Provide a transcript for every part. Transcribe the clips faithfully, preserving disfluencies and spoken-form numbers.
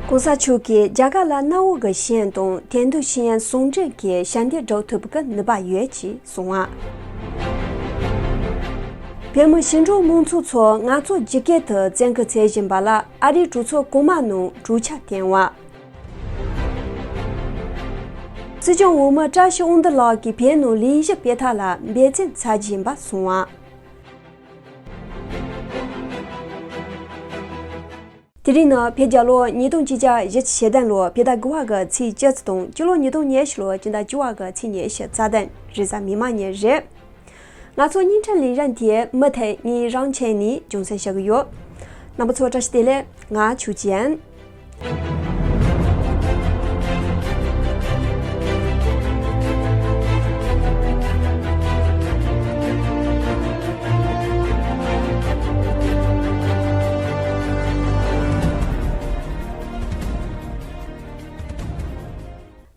༸གོང་ས་མཆོག་གིས་རྒྱ་གར་ལ་གནའ་བོ་གི་ཤེས་ཡོན་དང་དེང་དུས་ཤེས་ཡོན་ཟུང་འབྲེལ་གྱིས་ཞབས་འདེགས་སྒྲུབ་ཐུབ་པའི་ནུས་པ་ཡོད་ཅེས་གསུངས་པ། བོད་མི་ཞིང་འབྲོག་དམངས་ཚོགས་ཚོ་ངལ་རྩོལ་ཇི་སྐད་དུ་བཙན་སྐུལ་བྱེད་བཞིན་པ་ལ་ཨ་རིའི་གྲོས་ཚོགས་གོང་མ་ནས་གྲོས་འཆར་བཏོན་པ། སྲིད་སྐྱོང་འོས་མི་བཀྲ་ཤིས་དབང་འདུས་ལགས་ཀྱིས་བོད་ནང་ལས་གཞི་སྤེལ་ཐབས་ལ་འབད་བརྩོན་བྱེད་བཞིན་པ་གསུངས་པ། དེ་རིང་ནི་བོད་རྒྱལ་ལོ་ཉིས་སྟོང་ཆིག་བརྒྱ་བཞི་བཅུ་ཞེ་བདུན་ལོ་བོད་ཟླ་དགུ་པ་གི་ཚེས་བཅུ་གཅིག་དང་སྤྱི་ལོ་ཉིས་སྟོང་ཉི་ཤུ་ལོ་སྤྱི་ཟླ་བཅུ་པ་གི་ཚེས་ཉི་ཤུ་རྩ་བདུན་རེས་གཟའ་མིག་དམར་ཉིན་རེད། ང་ཚོ་བརྙན་འཕྲིན་ལས་རིམ་དེ་མུ་མཐུད་ངས་རང་ཆས་ནས་རྒྱང་སྲིང་བྱེད་ཀྱི་ཡོད། རྣམ་པ་ཚོ་བཀྲ་ཤིས་བདེ་ལེགས། ང་ཆོས་ཅན།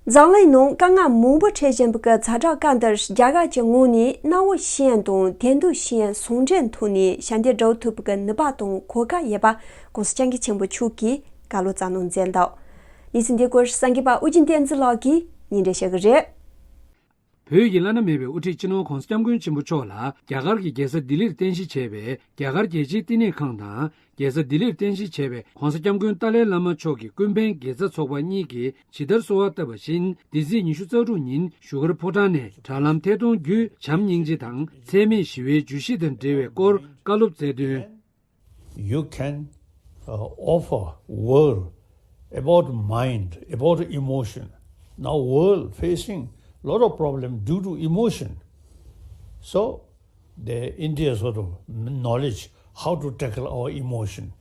འཛམ་གླིང་ནང་དཀའ་ངལ་མང་པོ་འཕྲད་བཞིན་པའི་ཛ་དྲག་སྐབས་འདིར་རྒྱ་གར་གྱི་ངོས་ནས་གནའ་བོའི་ཤེས་ཡོན་དང་དེང་དུས་ཤེས་ཡོན་ཟུང་འབྲེལ་ཐོག་ནས་ཞབས་འདེགས་སྒྲུབ་ཐུབ་པའི་ནུས་པ་དང་གོ་སྐབས་ཡོད་པ་༸གོང་ས་༸སྐྱབས་མགོན་ཆེན་པོ་མཆོག་གིས་བཀའ་སློབ་སྩལ་གནང་མཛད་འདུག་གནས་ཚུལ་འདི་སྐོར་གསར་འགོད་པ་ཨོ་རྒྱན་བསྟན་འཛིན་ལགས་ཀྱིས་སྙན་སྒྲོན་ཞུ་གི་རེད། བོད་ཀྱི་བླ་ན་མེད་པའི་དབུ་ཁྲིད་སྤྱི་ནོར་༸གོང་ས་༸སྐྱབས་མགོན་ཆེན་པོ་མཆོག་ལ་རྒྱ་གར་གྱི་རྒྱལ་ས་ལྡི་ལིར་རྟེན་གཞི་བྱས་པའི་རྒྱ་གར་རྒྱལ་སྤྱིའི་བསྟི་གནས་ཁང་དང་། རྒྱལ་ས་ལྡི་ལིར་རྟེན་གཞི་བྱས་པའི་༸གོང་ས་༸སྐྱབས་མགོན་ཏཱ་ལའི་བླ་མ་མཆོག་གི་ཀུན་ཕན་དགེ་རྩ་ཚོགས་པ་གཉིས་ཀྱིས་ཇི་ལྟར་གསོལ་བ་བཏབ་པ་བཞིན། འདི་ཚེས་ཉི་ཤུ་རྩ་དྲུག་ཉིན་བཞུགས་སྒར་ཕོ་བྲང་ནས་དྲ་ལམ་ཐད་གཏོང་བརྒྱུད་བྱམས་སྙིང་རྗེ་དང་ཚད་མེད་ཞི་བའི་བརྗོད་གཞི་དང་འབྲེལ་བའི་སྐོར་བཀའ་སློབ་སྩལ་དོན། You can, uh, offer world about mind, about emotion. Now world facing lot of problem due to emotion. So the India sort of knowledge how to tackle our emotion.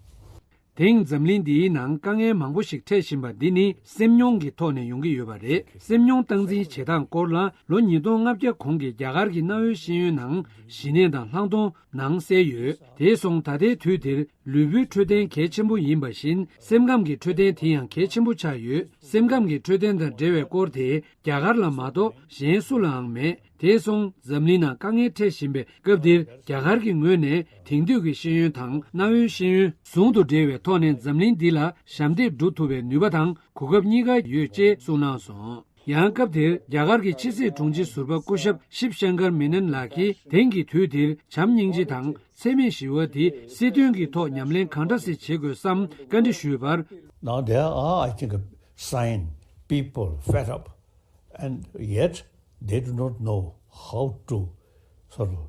དེང་འཛམ་གླིང་འདིའི་ནང་དཀའ་ངལ་མང་པོ་ཞིག་འཕྲད་བཞིན་པ་འདི་ནི་སེམས་མྱོང་གི་ཐོག་ནས་ཡོང་གི་ཡོད་པ་རེད། སེམས་མྱོང་སྟངས་འཛིན་བྱེད་སྟངས་སྐོར་ལ་ལོ་ཉིས་སྟོང་ལྔ་བརྒྱ་གོང་གི་རྒྱ་གར་གྱི་གནའ་བོའི་ཤེས་ཡོན་ནང་ཞི་གནས་དང་ལྷག་མཐོང་ནང་གསལ་ཡོད། དེ་སོང་ད་ལྟའི་དུས་འདིར་ལུས་པོའི་འཕྲོད་བསྟེན་གལ་ཆེན་པོ་ཡིན་པ་བཞིན། སེམས་ཁམས་ཀྱི་འཕྲོད་བསྟེན་དེ་ཡང་གལ་ཆེན་པོ་ཆགས་ཡོད། སེམས་ཁམས་ཀྱི་འཕྲོད་བསྟེན་དང་འབྲེལ་བའི་སྐོར་དེ་རྒྱ་གར་ལ་མ་གཏོགས་གཞན་སུ་ལའང་མེད། དེ་སོང་འཛམ་གླིང་ནང་དཀའ་ངལ་འཕྲད་བཞིན་པའི་སྐབས་འདིར་རྒྱ་གར་གྱི་ངོས་ནས་དེང་དུས་ཀྱི་ཤེས་ཡོན་དང་གནའ་བོའི་ཤེས་ཡོན་ཟུང་དུ་འབྲེལ་བའི་ཐོག་ནས་འཛམ་གླིང་འདི་ལ་ཞབས་འདེགས་སྒྲུབ་ཐུབ་པའི་ནུས་པ་དང་གོ་སྐབས་གཉིས་ཀ་ཡོད་ཅེས་གསུངས་གནང་སོང་། ཡང་སྐབས་དེར་རྒྱ་གར་གྱི་ཕྱི་སྲིད་དྲུང་ཆེ་ཟུར་པ་སྐུ་ཞབས་ཤིབ་ཤང་ཀར་མེ་ནན་ལགས་ཀྱིས་དེང་གི་དུས་འདིར་བྱམས་སྙིང་རྗེ་དང་ཚད་མེད་ཞི་བ་དེ་སྲིད་དོན་གྱི་ཐོག་ཉམས་ལེན་གང་འདྲ་ཞིག་བྱེད་དགོས་སམ་བཀའ་འདྲི་ཞུས་པར། Now there are, I think, a sign people fed up and yet they do not know how to sort of,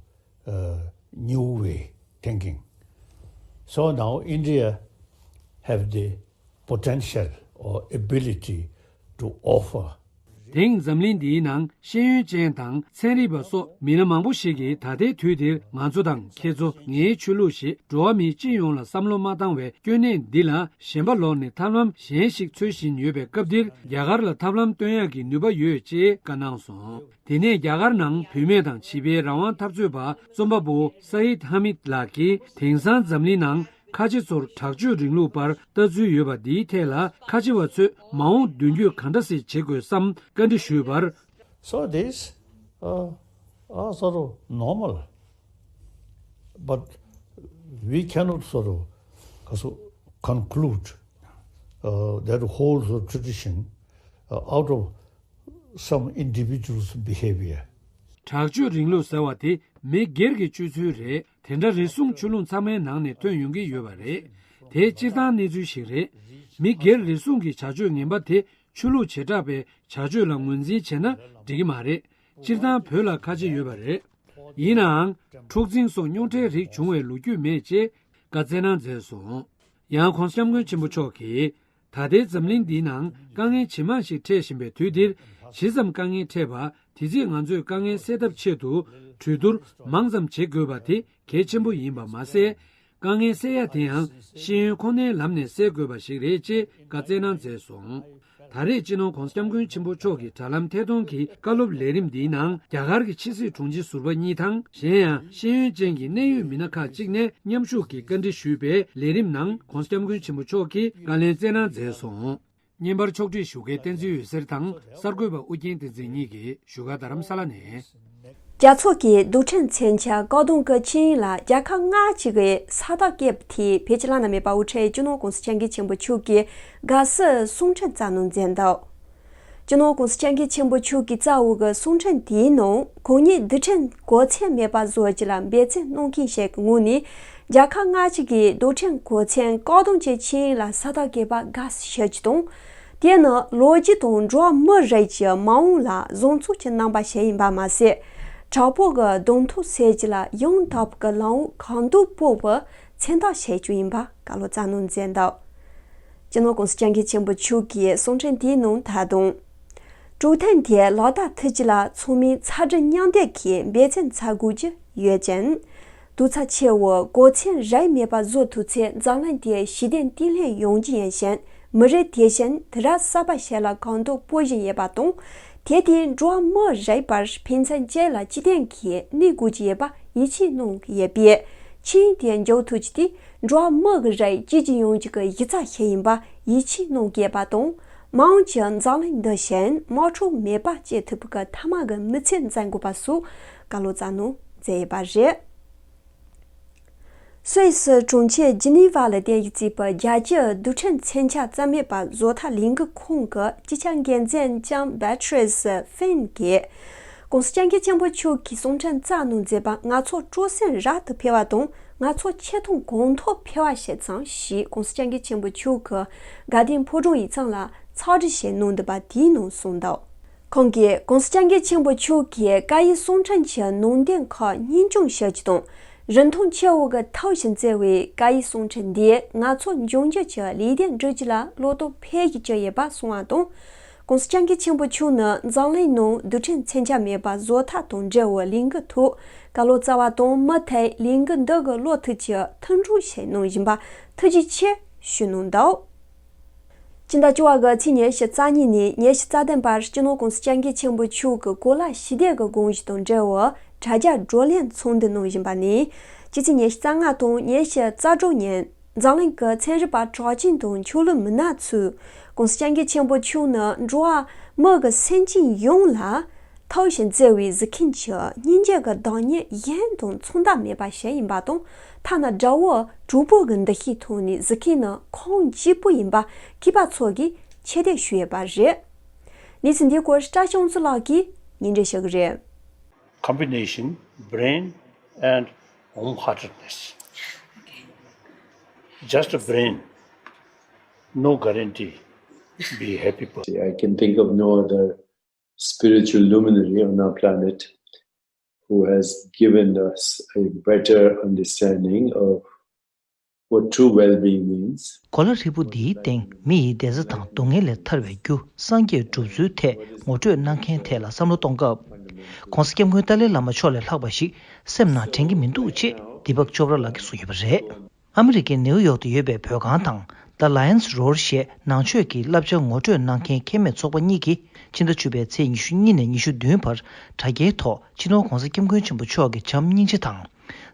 uh, new way thinking. So now India have the potential or ability to offer དེང་འཛམ་གླིང་འདིའི་ནང་ཤེས་ཡོན་ཅན་དང་ཚན་རིག་པ་སོགས་མི་སྣ་མང་པོ་ཞིག་གིས་ད་ལྟའི་དུས་འདིར་ང་ཚོ་དང་ཁྱེད་ཚོ། ངའི་ཆོས་ལུགས་ཞེས་འགྲོ་བ་མི་སྤྱི་ཡོངས་ལ་བསམ་བློ་མ་བཏང་བའི་སྐྱོན་གནད་འདི་ལ་ཞེན་པ་ལོག་ནས་ཐབས་ལམ་གཞན་ཞིག་འཚོལ་བཞིན་ཡོད་པའི་སྐབས་འདིར་རྒྱ་གར་ལ་ཐབས་ལམ་སྟོན་ཡག་གི་ནུས་པ་ཡོད་ཅེས་བཀའ་གནང་སོང་། དེ་ནས་རྒྱ་གར་ནང་བུད་མེད་དང་བྱིས་པའི་རང་དབང་འཐབ་རྩོད་པ་རྩོམ་པ་པོ་སཱ་ཡིད་ཧ་མིད་ལགས་ཀྱིས་དེང་སང་འཛམ་གླིང་ནང་ཁ་ཆེ་ཚོར་དྲག་སྤྱོད་རིང་ལུགས་པར་ལྟ་ཚུལ་ཡོད་པ་འདིའི་ཐད་ལ་ཁ་ཆེ་བ་ཚོས་མ་འོངས་མདུན་སྐྱོད་གང་འདྲ་ཞིག་བྱེད་དགོས་སམ་བཀའ་འདྲི་ཞུས་པར། So these, uh, are sort of normal, but we cannot sort of, uh, so conclude, uh, that whole sort of tradition, uh, out of some individual's behavior. དྲག་སྤྱོད་རིང་ལུགས་ཟེར་བ་དེ་མི་སྒེར་གྱི་སྤྱོད་ཚུལ་རེད། དེ་འདྲ་རེ་ཟུང་ཆོས་ལུགས་ཚང་མའི་ནང་ནས་ཐོན་ཡོང་གི་ཡོད་པ་རེད། དེ་སྤྱིར་བཏང་གནས་ཚུལ་ཞིག་རེད། མི་སྒེར་རེ་ཟུང་གི་བྱ་སྤྱོད་ངན་པ་དེ་ཆོས་ལུགས་བྱེ་བྲག་པའི་བྱ་སྤྱོད་ལ་ངོས་འཛིན་བྱས་ན་འགྲིག་གི་མ་རེད། སྤྱིར་བཏང་བོད་ལ་ཁ་ཆེ་ཡོད་པ་རེད། ཡིན་ནའང་འཁྲུག་འཛིང་སོགས་རྙོག་དྲའི་རིགས་བྱུང་བའི་ལོ་རྒྱུས་མེད་ཅེས་བཀའ་སྩལ་གནང་མཛད་སོང་། ཡང་༸གོང་ས་༸སྐྱབས་མགོན་ཆེན་པོ་མཆོག་གིས། ད་ལྟའི་འཛམ་གླིང་འདིའི་ནང་དཀའ་ངལ་ཇི་མང་ཞིག་འཕྲད་བཞིན་པའི་དུས་འདིར། ཇི་ཙམ་དཀའ་ངལ་འཕྲད་པ་དེ་ཚོས་ང་ཚོས་དཀའ་ངལ་སེལ་ཐབས་ཆེད་དུ་གྲོས་བསྡུར་མང་ཙམ་བྱེད་དགོས་པ་དེ་གལ་ཆེན་པོ་ཡིན་པ་མ་ཟད། དཀའ་ངལ་སེལ་ཡ་དེ་ཡང་ཤེས་ཡོན་ཁོ་ནའི་ལམ་ནས་སེལ་དགོས་པ་ཞིག་རེད་ཅེས་བཀའ་སྩལ་གནང་མཛད་སོང་། ད་རེས་སྤྱི་ནོར་༸གོང་ས་༸སྐྱབས་མགོན་ཆེན་པོ་མཆོག་གི་དྲ་ལམ་ཐད་གཏོང་གི་བཀའ་སློབ་ལས་རིམ་འདིའི་ནང་རྒྱ་གར་གྱི་ཕྱི་སྲིད་དྲུང་ཆེ་ཟུར་པ་གཉིས་དང་། གཞན་ཡང་ཤེས་ཡོན་ཅན་གྱི་གནད་ཡོད་མི་སྣ་ཁག་ཅིག་ནས་མཉམ་ཞུགས་ཀྱིས་བཀའ་འདྲི་ཞུས་པའི་ལས་རིམ་ནང་༸གོང་ས་༸སྐྱབས་མགོན་ཆེན་པོ་མཆོག་གིས་བཀའ་ལན་སྩལ་གནང་མཛད་སོང་། བརྙན་པར་ཕྱོགས་སྒྲིག་ཞུ་མཁན་བསྟན་འཛིན་འོད་ཟེར་དང་གསར་འགོད་པ་ཨུ་རྒྱན་བསྟན་འཛིན་གཉིས་ཀྱིས་བཞུགས་སྒར་རྡ་རམ་ས་ལ་ནས། རྒྱལ་ཚོགས་ཀྱི་རྡུལ་ཕྲན་མཚོན་ཆ་བཀག་སྡོམ་གྱི་ཆིངས་ཡིག་ལ་རྒྱལ་ཁབ་ལྔ་གཅིག་གིས་ས་རྟགས་བཀོད་པ་དེ་བོད་ཀྱི་བླ་ན་མེད་པ་དབུ་ཁྲིད་སྤྱི་ནོར་༸གོང་ས་༸སྐྱབས་མགོན་ཆེན་པོ་མཆོག་གིས་དགའ་བསུ་གསུང་འཕྲིན་བསྩལ་གནང་མཛད་འདུག་སྤྱི་ནོར་༸གོང་ས་༸སྐྱབས་མགོན་ཆེན་པོ་མཆོག་གིས་བསྩལ་བའི་གསུང་འཕྲིན་དེའི་ནང་ཁོང་ཉིད་རྡུལ་ཕྲན་གོ་མཚོན་མེད་པ་བཟོ་རྒྱུ་ལ་འབད་བརྩོན་གནང་མཁན་ཞིག་གི་ངོས་ནས་རྒྱལ་ཁབ་ལྔ་གཅིག་གིས་རྡུལ་ཕྲན་གོ་མཚོན་བཀག་སྡོམ་གྱི་ཆིངས་ཡིག་ལ་ས་རྟགས་བཀོད་པར་དགའ་བསུ་ཞུ་རྒྱུ་དང་། དེ་ནི་ལོ་རྒྱུས་དང་འགྲོ་བ་མི་རིགས་ཀྱི་མ་འོངས་ལ་བཟང་ཚུལ་གྱི་རྣམ་པ་ཞིག་ཡིན་པ་མ་ཟད། དྲག་པོ་གི་གདོང་ཐུག་སེལ་རྒྱུ་ལ་ཡང་དག་པའི་ལམ་འོག་གང་མདུན་སྤོ་བའི་མཚོན་རྟགས་ཞིག་ཀྱང་ཡིན་པ་བཀའ་སློབ་སྩལ་གནང་མཛད་འདུག་སྤྱི་ནོར་༸གོང་ས་༸སྐྱབས་མགོན་ཆེན་པོ་མཆོག་གིས་གསུང་འཕྲིན་དེའི་ནང་ད་དུང་། གྲོས་མཐུན་དེ་ལག་བསྟར་ཐུབ་རྒྱུ་ལ་ཚང་མས་ཚ་གྲང་མཉམ་འདེགས་ཀྱིས་འབད་བརྩོན་བྱ་དགོས་ཀྱི་ཡོད་ཅིང་། དུས་ཚོད་ཆེ་བའི་གོ་མཚོན་རིས་མེད་པ་བཟོ་ཐུབ་ཚེ་འཛམ་གླིང་འདི་ཞི་བདེ་བརྟན་ལྷིང་ཡོང་རྒྱུ་ཡིན་ཞིང་། མི་རིགས་དེ་བཞིན་དུས་རབས་གསར་པ་ཞིག་ལ་གང་མདུན་སྤོ་བཞིན་ཡོད་པ་དང་། དེ་དེས་འགྲོ་བ་མི་རིགས་བར་ཕན་ཚུན་བརྗེ་ལ་གཅིག་མཐུན་གྱིས་གནས་དགོས་ཀྱི་ཡོད་པ་ཡིད་ཆེས་གནང་གི་ཡོད་པས། ཆིངས་ཡིག་དེ་འཇོག་ཐུབ་རྒྱུ་དེ་འགྲོ་བ་མི་གི་རིགས་གཅིག་གྱུར་ཡོང་རྒྱུ་གི་གཞི་རྩ་ཞིག་ཡིན་པ་ཡིད་ཆེས་གནང་གི་ཡོད་པ་དང་། མ་འོངས་ཀྱི་འཛམ་གླིང་འདི་བཞིན་དམག་འཁྲུག་མེད་པ་བྱེད་ཐུབ་པའི་གི་ཐབས་མ་གི་མི་ཚེ་འཛིན་དགོས་པ་སོགས་བཀའ་སློབ་སྩལ་གནང་མཛད་ཡོད་པ་རེད། སུད་སི་གྲོང་ཁྱེར་ཇི་ནི་ཝ་ལ་རྟེན་གཞི་བྱས་པའི་རྒྱལ་སྤྱིའི་རྡུལ་ཕྲན་མཚོན་ཆ་རྩ་མེད་པ་བཟོ་ཐབས་ལས་འགུལ་ཁང་གི་སྤྱི་ཁྱབ་འགན་འཛིན་ལྕམ་བེ་ཏྲིས་ཧྥིན་གྱིས། ༸གོང་ས་༸སྐྱབས་མགོན་ཆེན་པོ་མཆོག་གིས་གསུང་འཕྲིན་སྩལ་གནང་མཛད་པ་ང་ཚོ་སྤྲོ་སེམས་རབ་ཏུ་འཕེལ་བ་དང་། ང་ཚོ་ཆེ་མཐོང་གོང་མཐོར་འཕེལ་བ་ཞིག་བྱུང་ཞེས་༸གོང་ས་༸སྐྱབས་མགོན་ཆེན་པོ་མཆོག་གིས་དགའ་ལྡན་ཕོ་བྲང་ཡིག་ཚང་ལ་ཕྱག་བྲིས་ཤིག་གནང་འདུག་པ་དེའི་ནང་གསུངས་འདུག་ཁོང་གིས་༸གོང་ས་༸སྐྱབས་མགོན་ཆེན་པོ་མཆོག་གིས་བཀའ་ཡིག་གསུང་འཕྲིན་གྱི་ནང་དོན་ཁག་སྙིང་བཅུང་ཞུ་རྒྱུ་དང་། རིན་ཐང་ཆེ་བོ་གི་ཐབས་ཤིག་བརྩི་བའི་བཀའ་ཡིག་གསུང་འཕྲིན་འདིས་ང་ཚོ་འབྱུང་འགྱུར་གྱི་ལས་དོན་སྒྲུབ་རྒྱུ་ལ་བློ་སྟོབས་འཕེལ་གྱི་ཅི་ཡོད་པ་གསུངས་པ་དང་། ༸གོང་ས་༸སྐྱབས་མགོན་ཆེན་པོ་མཆོག་ནི་འཛམ་གླིང་ནང་རྡུལ་ཕྲན་མཚོན་ཆ་མེད་པ་བཟོ་ཐབས་དང་འབྲེལ་བའི་ལས་འགུལ་ཐོག་བཀའ་སློབ་སྩལ་བ་དང་། མུ་མཐུད་ལས་འགུལ་འདི་གི་བློ་མཐུན་གྱི་མཐུན་སྒྲིལ་ཞིག་གནང་བཞིན་པ་ཐུགས་རྗེ་ཆེ་ཞུ་གནང་འདུག་སྤྱི་ཟླ་བཅུ་པ་གི་ཚེས་ཉི་ཤུ་རྩ་གཉིས་ནས་ཉི་ཤུ་རྩ་བདུན་བར་སྤྱི་ནོར་༸གོང་ས་༸སྐྱབས་མགོན་ཆེན་པོ་མཆོག་གི་གོ་ལ་ཞི་བདེ་གི་དགོངས་གཞི་དང་འབྲེལ་བའི་དྲ་རྒྱ་བགྲོ་གླེང་ཚོགས་འདུ་གནང་བཞིན་པ་ནས། སྤྱི་ཚེས་ཉི་ཤུ་རྩ་ལྔ་དང་ཉི་ཤུ་རྩ་དྲུག་ཉིན་འཛམ་གླིང་གི་ཚན་རིག་པ་གྲགས་ཅན་དང་ཆོས་ལུགས་མི་སྣ་ཚོས་༸གོང་ས་༸སྐྱབས་མགོན་ཆེན་པོ་མཆོག་ནི་འགྲོ་བ་མི་གི་སེམས་ཅན་ཡོངས་ལ་ཐུགས་བཞེད་མཛད་པའི་གཟིགས་མཁན་གྱི་སྙིང་རྗེ་གི་བདག་ཉིད་གཞན་དང་མཚུངས་ཟླ་མེད་པ་ཞིག་ཡིན་པ་དང་། ཐ་ན་དགྲ་བོ་གྲོགས་པོ་གི་འདུ་ཤེས་ཐོག་ནས་གཟིགས་མཁན་ནི་ཁོང་གཅིག་པུ་ཡིན་པ་མཁས་པ་ཚོ་གིས་ཆེ་བསྟོད་ཞུས་ཡོད་པ་རེད། གནས་ཚུལ་འདིའི་སྐོར་བཀྲ་ཤིས་དབང་ཕྱུག་ལགས་ཀྱིས་སྙན་སྒྲོན་ཞུ་གི་རེད། Combination brain and warm heartedness. Just a brain, no guarantee be happy person. I can think of no other spiritual luminary on our planet who has given us a better understanding of what true well-being means. གོ་ལ་ཧྲིལ་པོ་འདིའི་སྟེང་མི་ཡི་བདེ་རྩ་དང་སྡུག་བསྔལ་ལས་ཐར་བའི་རྒྱུ་སངས་རྒྱས་སྒྲུབ་ཚུལ་ཐད་ངོ་སྤྲོད་གནང་མཁན་ཐད་ལ་བསམ་བློ་གཏོང་སྐབས། ༸གོང་ས་༸སྐྱབས་མགོན་ཏཱ་ལའི་བླ་མ་མཆོག་ལས་ལྷག་པ་ཞིག་སེམས་ནང་དྲན་གྱི་མི་འདུག་ཅེས་དིས་པག་ཅོབ་ར་ལགས་ཀྱིས་གསུངས་ཡོད་པ་རེད། ཨ་མི་རི་ཀའི་ནེའུ་ཡོག་ཏུ་ཡོད་པའི་བོད་ཁང་དང་། The Lions Roar ཞེས་ནང་ཆོས་ཀྱི་བསླབ་བྱ་ངོ་སྤྲོད་གནང་མཁན་ཁེ་མེད་ཚོགས་པ་གཉིས་ཀྱིས་ཕྱི་ཟླ་བཅུ་པའི་ཚེས་ཉི་ཤུ་གཉིས་ནས་ཉི་ཤུ་བདུན་བར་དྲ་རྒྱའི་ཐོག་སྤྱི་ནོར་༸གོང་ས་༸སྐྱབས་མགོན་ཆེན་པོ་མཆོག་གི་བྱམས་སྙིང་རྗེ་དང་།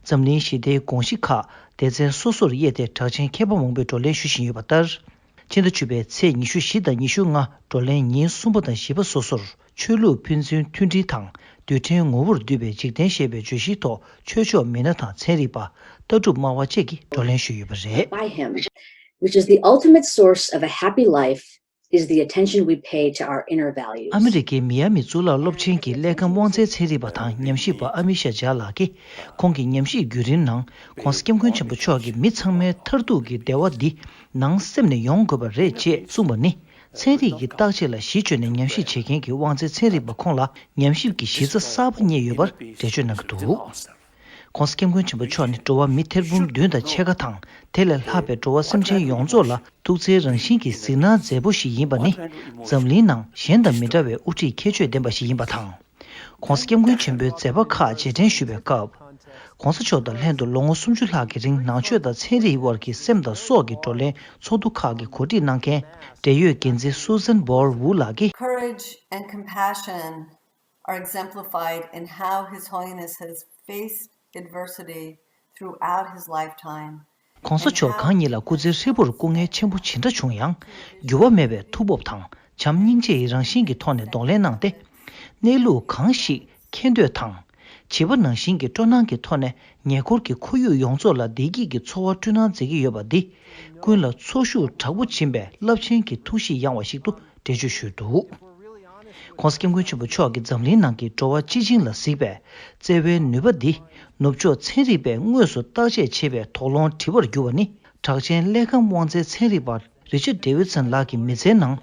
འཛམ་གླིང་ཞི་བདེའི་དགོངས་གཞི་ཁག་སྡེ་ཚན་སོ་སོར་དབྱེ་སྟེ་གྲགས་ཅན་མཁས་པ་མང་པོས་བགྲོ་གླེང་ཞུ་བཞིན་ཡོད་པ་ལྟར། ཕྱི་ཟླ་བཅུ་པའི་ཚེས་ཉི་ཤུ་བཞི་དང་ཉི་ཤུ་ལྔ་བགྲོ་གླེང་ཉིན་གསུམ་པ་དང་བཞི་པ་སོ་སོར། ཆོས་ལུགས་ཕན་ཚུན་མཐུན་སྒྲིལ་དང་། རྡུལ་ཕྲན་ངོ་བོར་འདུས་པའི་འཇིག་རྟེན་ཞེས་པའི་བརྗོད་གཞིའི་ཐོག་ཆོས་ཕྱོགས་མི་སྣ་དང་ཚན་རིག་པ། ལྟ་གྲུབ་སྨྲ་བ་བཅས་ཀྱིས་བགྲོ་གླེང་ཞུས་ཡོད་པ་རེད། By him, which is the ultimate source of a happy life, is the attention we pay to our inner values. ཨ་མི་རི་ཀའི་མི་ཡ་མི་གཙུག་ལག་སློབ་ཆེན་གྱི་ཀླད་ཁང་དབང་རྩའི་ཚན་རིག་པ་དང་ཉམས་ཞིབ་པ་ཨ་མི་ཤ་ཇཱ་ལགས་ཀྱིས་ཁོང་གི་ཉམས་ཞིབ་བརྒྱུད་རིམ་ནང་༸གོང་ས་༸སྐྱབས་མགོན་ཆེན་པོ་མཆོག་གིས་མི་ཚང་མའི་མཐར་ཐུག་གི་བདེ་བ་འདི་ནང་སེམས་ནས་ཡོང་དགོས་པ་རེད་ཅེས་གསུངས་པ་ནི། ཚན་རིག་གི་བརྟག་དཔྱད་ལ་གཞི་བཅོལ་ནས་ཉམས་ཞིབ་བྱེད་མཁན་གྱི་དབང་རྩའི་ཚན་རིག་པ་ཁོང་ལ་ཉམས་ཞིབ་ཀྱི་གཞི་རྩ་གསར་པ་རྙེད་ཡོད་པར་འགྲེལ་བརྗོད་གནང་གི་འདུག ༸གོང་ས་༸སྐྱབས་མགོན་ཆེན་པོ་མཆོག་ནི་འགྲོ་བ་མི་ཐེར་འབུམ་བདུན་དང་ཕྱེད་ཀ་དང་། དེ་ལས་ལྷག་པའི་འགྲོ་བ་སེམས་ཅན་ཡོངས་རྫོགས་ལ་ཐུགས་བརྩེའི་རང་བཞིན་གྱི་གཟིགས་སྣང་མཛད་པོ་ཞིག་ཡིན་པ་ནི། འཛམ་གླིང་ནང་གཞན་དང་མི་འདྲ་བའི་དབུ་ཁྲིད་ཁྱད་ཆོས་ལྡན་པ་ཞིག་ཡིན་པ་དང་། ༸གོང་ས་༸སྐྱབས་མགོན་ཆེན་པོའི་མཛད་པ་ཁག་རྗེས་དྲན་ཞུ་བའི་སྐབས། ༸གོང་ས་མཆོག་དང་ལྷན་དུ་ལོ་ངོ་སུམ་ཅུ་ལྷག་གི་རིང་ནང་ཆོས་དང་ཚན་རིག་དབར་གྱི་སེམས་དང་སྲོག་གི་བགྲོ་གླེང་ཚོགས་འདུ་ཁག་གི་གོ་སྒྲིག་གནང་མཁན། འབྲེལ་ཡོད་འགན་འཛིན་སུ་ཟན་བོར་ཝུ་ལགས་ཀྱིས། Courage and compassion are exemplified in how His Holiness has faced adversity throughout his lifetime. ༸གོང་ས་མཆོག་གང་ཉིད་ལ་སྐུ་ཚེ་ཧྲིལ་པོར་སྐུ་ངལ་ཆེན་པོ་ཇི་འདྲ་བྱུང་ཡང་། འགྱུར་བ་མེད་པའི་ཐུགས་སྤོབས་དང་བྱམས་སྙིང་རྗེ་ཡི་རང་བཞིན་གྱི་ཐོག་ནས་གདོང་ལེན་གནང་སྟེ། གནས་ལུགས་གང་ཞིག་མཁྱེན་འདོད་དང་། བྱིས་པ་ནང་བཞིན་གྱི་སྤྲོ་སྣང་གི་ཐོག་ནས་ཉེ་འཁོར་གྱི་ཁོར་ཡུག་ཡོངས་རྫོགས་ལ་བདེ་སྐྱིད་ཀྱི་འཚོ་བ་བསྐྲུན་གནང་མཛད་ཀྱི་ཡོད་པ་འདི། ཀུན་ལ་འཚོ་བཞུགས་དྲག་པོ་བྱིན་པའི་རླབས་ཆེན་གྱི་ཐུགས་གཤིས་ཡངས་པ་ཞིག་ཏུ་འགྲེལ་བརྗོད་ཞུས་འདུག། ྋགོང་ས་ྋསྐྱབས་མགོན་ཆེན་པོ་མཆོག་གིས་འཛམ་གླིང་ནང་གི་འགྲོ་བ་སྤྱི་བྱིངས་ལ་གཟིགས་པའི་བརྩེ་བའི་ནུས་པ་འདི། ནུབ་ཕྱོགས་ཚན་རིག་པས་དངོས་སུ་བརྟག་དཔྱད་བྱེད་པའི་དོགས་སློང་བྲི་བར་གྱུར་པ་ནི། གྲགས་ཅན་ཀླད་ཁམས་དབང་རྩའི་ཚན་རིག་པ་རི་ཆར་ཌེ་ཝིད་སན་ལགས་ཀྱི་མི་ཚེའི་ནང་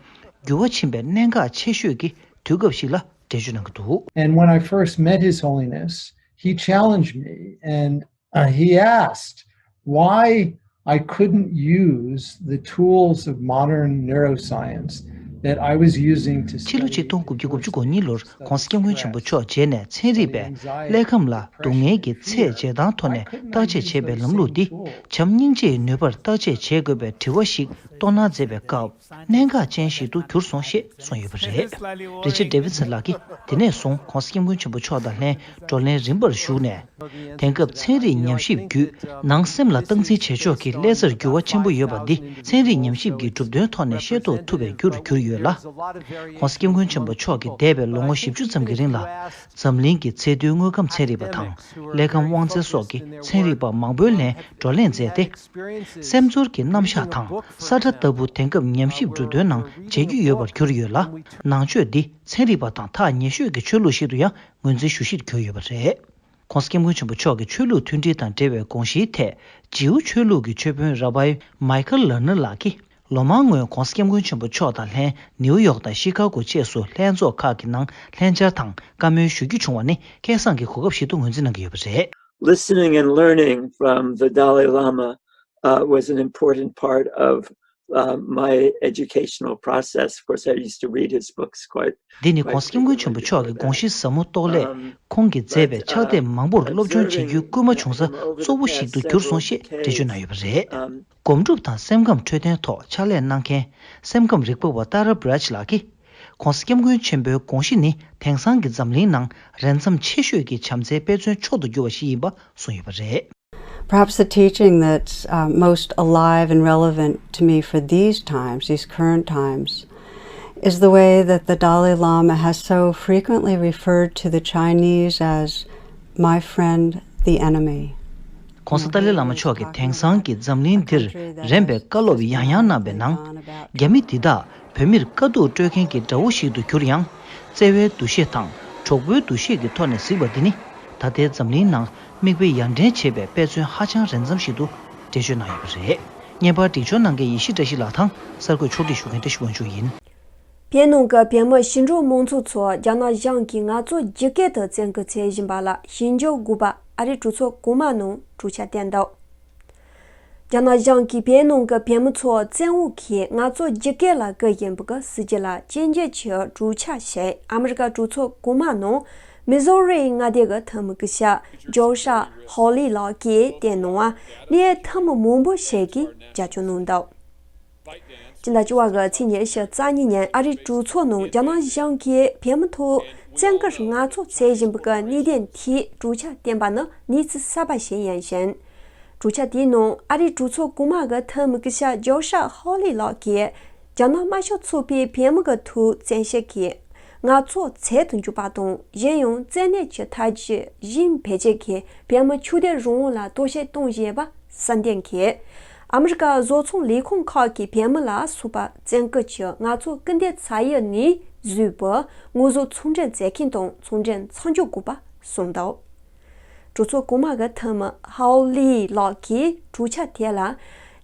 འགྱུར་བ་ཕྱིན་པའི་གནད་འགག་ཆེ་ཤོས་ཀྱི་དུས་སྐབས་ཤིག་ལ་འགྲེལ་བརྗོད་གནང་གི་འདུག། And when I first met His Holiness, he challenged me and uh, he asked why I couldn't use the tools of modern neuroscience that I was using to ཕྱི་ལོ་ཆིག་སྟོང་དགུ་བརྒྱ་དགུ་བཅུ་གོ་གཉིས་ལོར་༧གོང་ས་༧སྐྱབས་མགོན་ཆེན་པོ་མཆོག་མཇལ་ནས་ཚན་རིག་པས་ཀླད་ཁམས་ལ་སྡུག་བསྔལ་གྱི་ཚད་འཇལ་སྟངས་ཐོག་ནས་བརྟག་དཔྱད་བྱེད་པའི་ལམ་ལུགས་འདི་བྱམས་སྙིང་རྗེའི་ནུས་པར་བརྟག་དཔྱད་བྱེད་དགོས་པའི་དྲི་བ་ཞིག་བཏོན་གནང་མཛད་པའི་སྐབས། གནད་འགག་ཅན་ཞིག་ཏུ་གྱུར་སོང་ཞེས་གསུངས་ཡོད་པ་རེད། རི་ཆར་ཌེ་ཝིད་སན་ལགས་ཀྱིས་དེ་ནས་བཟུང་༧གོང་ས་༧སྐྱབས་མགོན་ཆེན་པོ་མཆོག་དང་ལྷན་བགྲོ་གླེང་རིམ་པར་ཞུགས་ནས། དེང་སྐབས་ཚན་རིག་ཉམས་ཞིབ་བརྒྱུད་ནང་སེམས་ལ་སྟངས་འཛིན་བྱེད་ཕྱོགས་ཀྱི་ཀླད་རྩར་འགྱུར་བ་ཆེན་པོ་ཡོད་པ་འདི་ཚན་རིག་ཉམས་ཞིབ་ཀྱི་གྲུབ་དོན་ཐོག་ནས་ཤེས་རྟོགས་ཐུབ་པའི་རྒྱུར་གྱུར་ཡོད་ལ། ྋགོང་ས་ྋསྐྱབས་མགོན་ཆེན་པོ་མཆོག་གིས་འདས་པའི་ལོ་ངོ་བཞི་བཅུ་ཙམ་གྱི་རིང་ལ། འཛམ་གླིང་གི་ཚད་མཐོའི་དངོས་ཁམས་ཚན་རིག་པ་དང་ཀླད་ཁམས་དབང་རྩ་སོགས་ཀྱི་ཚན་རིག་པ་མང་པོའི་ལྷན་བགྲོ་གླེང་མཛད་དེ། སེམས་ཚོར་གྱི་རྣམ་གཞག་དང་ས་ཁྲ་ལྟ་བུ་དེང་སྐབས་ཉམས་ཞིབ་གྲུབ་དོན་ནང་མཇལ་རྒྱུ་ཡོད་པར་གྱུར་ཡོད་ལ། ནང་ཆོས་འདི་ཚན་རིག་པ་དང་ཐག་ཉེ་ཤོས་ཀྱི་ཆོས་ལུགས་ཤིག་ཏུ་ཡང་ངོས་འཛིན་ཞུ་གཞིར་གྱུར་ཡོད་པ་རེད། ྋགོང་ས་ྋསྐྱབས་མགོན་ཆེན་པོ་མཆོག་གི་ཆོས་ལུགས་མཐུན་སྒྲིལ་དང་འབྲེལ་བའི་དགོངས་གཞིའི་ཐད་ཇིའུ་ཆོས་ལུགས་ཀྱི་ཆོས་དཔོན་ར་བྷའི་མའི་ཁལ་ལར་ནར་ལགས་ཀྱིས། ལོ་མང་སྔོན་ྋགོང་ས་ྋསྐྱབས་མགོན་ཆེན་པོ་མཆོག་དང་ལྷན་ནིའུ་ཡོག་དང་ཤི་ཁ་གོ་བཅས་སུ་ལྷན་ཚོགས་ཁག་གི་ནང་ལྷན་བཅར་དང་བཀའ་མོལ་ཞུ་རྒྱུ་བྱུང་བ་ནི་སྐལ་བཟང་གི་གོ་སྐབས་ཤིག་ཏུ་ངོས་འཛིན་གནང་གི་ཡོད་པ་རེད། Listening and learning from the Dalai Lama uh, was an important part of uh, my educational process. Of course, I used to read his books quite འདི་ནི་ྋགོང་ས་ྋསྐྱབས་མགོན་ཆེན་པོ་མཆོག་གི་དགོངས་གཞི་ཟབ་མོ་རྟོགས་སླད། ཁོང་གིས་མཛད་པའི་ཕྱག་དེབ་མང་པོར་སློབ་སྦྱོང་བྱེད་རྒྱུའི་སྐུལ་མ་བྱུང་ས་གཙོ་བོ་ཞིག་ཏུ་གྱུར་སོང་ཞེས་འགྲེལ་བརྗོད་གནང་ཡོད་པ་རེད། སྒོམ་སྒྲུབ་དང་སེམས་ཁམས་འཕྲོད་བསྟེན་ཐོག་ཕྱག་ལས་གནང་མཁན་སེམས་ཁམས་རིག་པ་བ་ཏཱ་ར་བྷི་རཱཇ་ལགས་ཀྱིས། ྋགོང་ས་ྋསྐྱབས་མགོན་ཆེན་པོའི་དགོངས་གཞི་ནི་དེང་སང་གི་འཛམ་གླིང་ནང་རན་འཚམ་ཆེ་ཤོས་ཀྱི་བྱམས་བརྩེའི་དཔེ་མཚོན་མཆོག་ཏུ་གྱུར་བ་ཞིག་ཡིན་པ་གསུངས་ཡོད་པ་རེད། Perhaps the teaching that's uh, most alive and relevant to me for these times, these current times, is the way that the Dalai Lama has so frequently referred to the Chinese as my friend, the enemy. ྋགོང་ས་ཏཱ་ལའི་བླ་མ་མཆོག་གིས་དེང་སང་གི་འཛམ་གླིང་འདིར་རན་པའི་བཀའ་སློབ་ཡང་ཡང་གནང་བའི་ནང་། རྒྱ་མི་འདི་དག་བོད་མིར་དཀའ་སྡུག་སྤྲོད་མཁན་གྱི་དགྲ་བོ་ཞིག་ཏུ་གྱུར་ཡང་། བརྩེ་བའི་འདུ་ཤེས་དང་གྲོགས་པོའི་འདུ་ཤེས་ཀྱི་ཐོག་ནས་གཟིགས་པ་འདི་ནི་ད་ལྟའི་འཛམ་གླིང་ནང་མིག་དཔེ་ཡར་འདྲེན་བྱེད་པའི་དཔེ་མཚོན་ཧ་ཅང་རན་འཚམ་ཞིག་ཏུ་འགྲེལ་བརྗོད་གནང་ཡོད་པ་རེད། བརྙན་པར་སྒྲིག་སྦྱོར་གནང་མཁན་ཡེ་ཤེས་བཀྲ་ཤིས་ལགས་དང་གསར་འགོད་ཕྱོགས་སྒྲིག་ཞུ་མཁན་བཀྲ་ཤིས་དབང་ཕྱུག་ཡིན། བོད་ནང་གི་བོད་མི་ཞིང་འབྲོག་མང་ཚོགས་ཚོ་རྒྱ་ནག་གཞུང་གིས་ང་ཚོ་ཇི་སྐད་དུ་བཙན་སྐུལ་བྱེད་བཞིན་པ་ལ་ཞིབ་འཇུག་དགོས་པ་ཨ་རིའི་གྲོས་ཚོགས་གོང་མ་ནང་གྲོས་འཆར་བཏོན་འདུག། རྒྱ་ནག་གཞུང་གིས་བོད་ནང་གི་བོད་མི་ཚོ་བཙན་འོག་གིས་ང་ཚོ་ཇི་སྐད་ལ་བཀུར་བཞིན་པ་གི་སྲིད་ཇུས་ལ་གཅེས་འཛིན་གྱི་གྲོས་འཆར་ཞིག་ཨ་མི་རི་ཀ་གྲོས་ཚོགས་གོང་མ་ནང་མི་ཟོ་རི་མངའ་སྡེ་གི་འཐུས་མི་སྐུ་ཞབས་ཇོ་ཤ་ཧོ་ལི་ལགས་ཀྱིས་བཏོན་གནང་བ་ལས་འཐུས་མི་མང་པོ་ཞིག་གིས་རྒྱབ་སྐྱོར་གནང་འདུག། སྤྱི་ཟླ་བཅུ་པ་གི་ཚེས་ཉི་ཤུ་རྩ་གཉིས་ཉིན་ཨ་རིའི་གྲོས་ཚོགས་ནང་རྒྱ་ནག་གཞུང་གིས་བོད་མི་ཐོག་བཙན་སྐུལ་ངན་འཚོ་བྱེད་བཞིན་པ་གི་གནད་དོན་ཐད་གྲོས་འཆར་བཏོན་པ་ནི་གནས་ཚུལ་གསར་པ་ཞིག་ཡིན་ཞིང་། གྲོས་འཆར་དེའི་ནང་ཨ་རིའི་གྲོས་ཚོགས་གོང་མ་གི་འཐུས་མི་སྐུ་ཞབས་ཇོ་ཤ་ཧོ་ལི་ལགས་ཀྱིས་རྒྱ་ནག་དམར་ཤོག་ཚོགས་པས་བོད་མི་གི་ཐོག་བཙན་ཤེད་ཀྱིས་ངན་འཚོ་བྱེད་དུ་འཇུག་པ་དང་གཞན་ཡང་བཙན་གནོན་གྱི་ཐབས་ཇུས་གཞན་བེད་སྤྱོད་ཀྱིས་བོད་མི་ཆོས་དད་རང་དབང་ལ་གཏོར་བཤིག་གཏོང་བཞིན་པ་གསལ་འདོན་གྱིས། ཨ་མི་རི་ཀ་བཟོ་ཚོང་ལས་ཁུངས་ཁག་གིས་བོད་མི་ལ་སོགས་པ་བཙན་སྐུལ་གྱིས་ངན་འཚོ་སྐུལ་འདེད་བྱ་ཡུལ་ནས་བཟོས་པའི་དངོས་ཟོག་ཚོང་འབྲེལ་མཛད་མཁན་དང་ཚོང་འབྲེལ་མཚམས་འཇོག་དགོས་པ་གསུངས་འདུག། གྲོས་ཚོགས་གོང་མ་གི་འཐུས་མི་ཧའོ་ལི་ལགས་ཀྱིས་གྲོས་འཆར་དེ་ལ་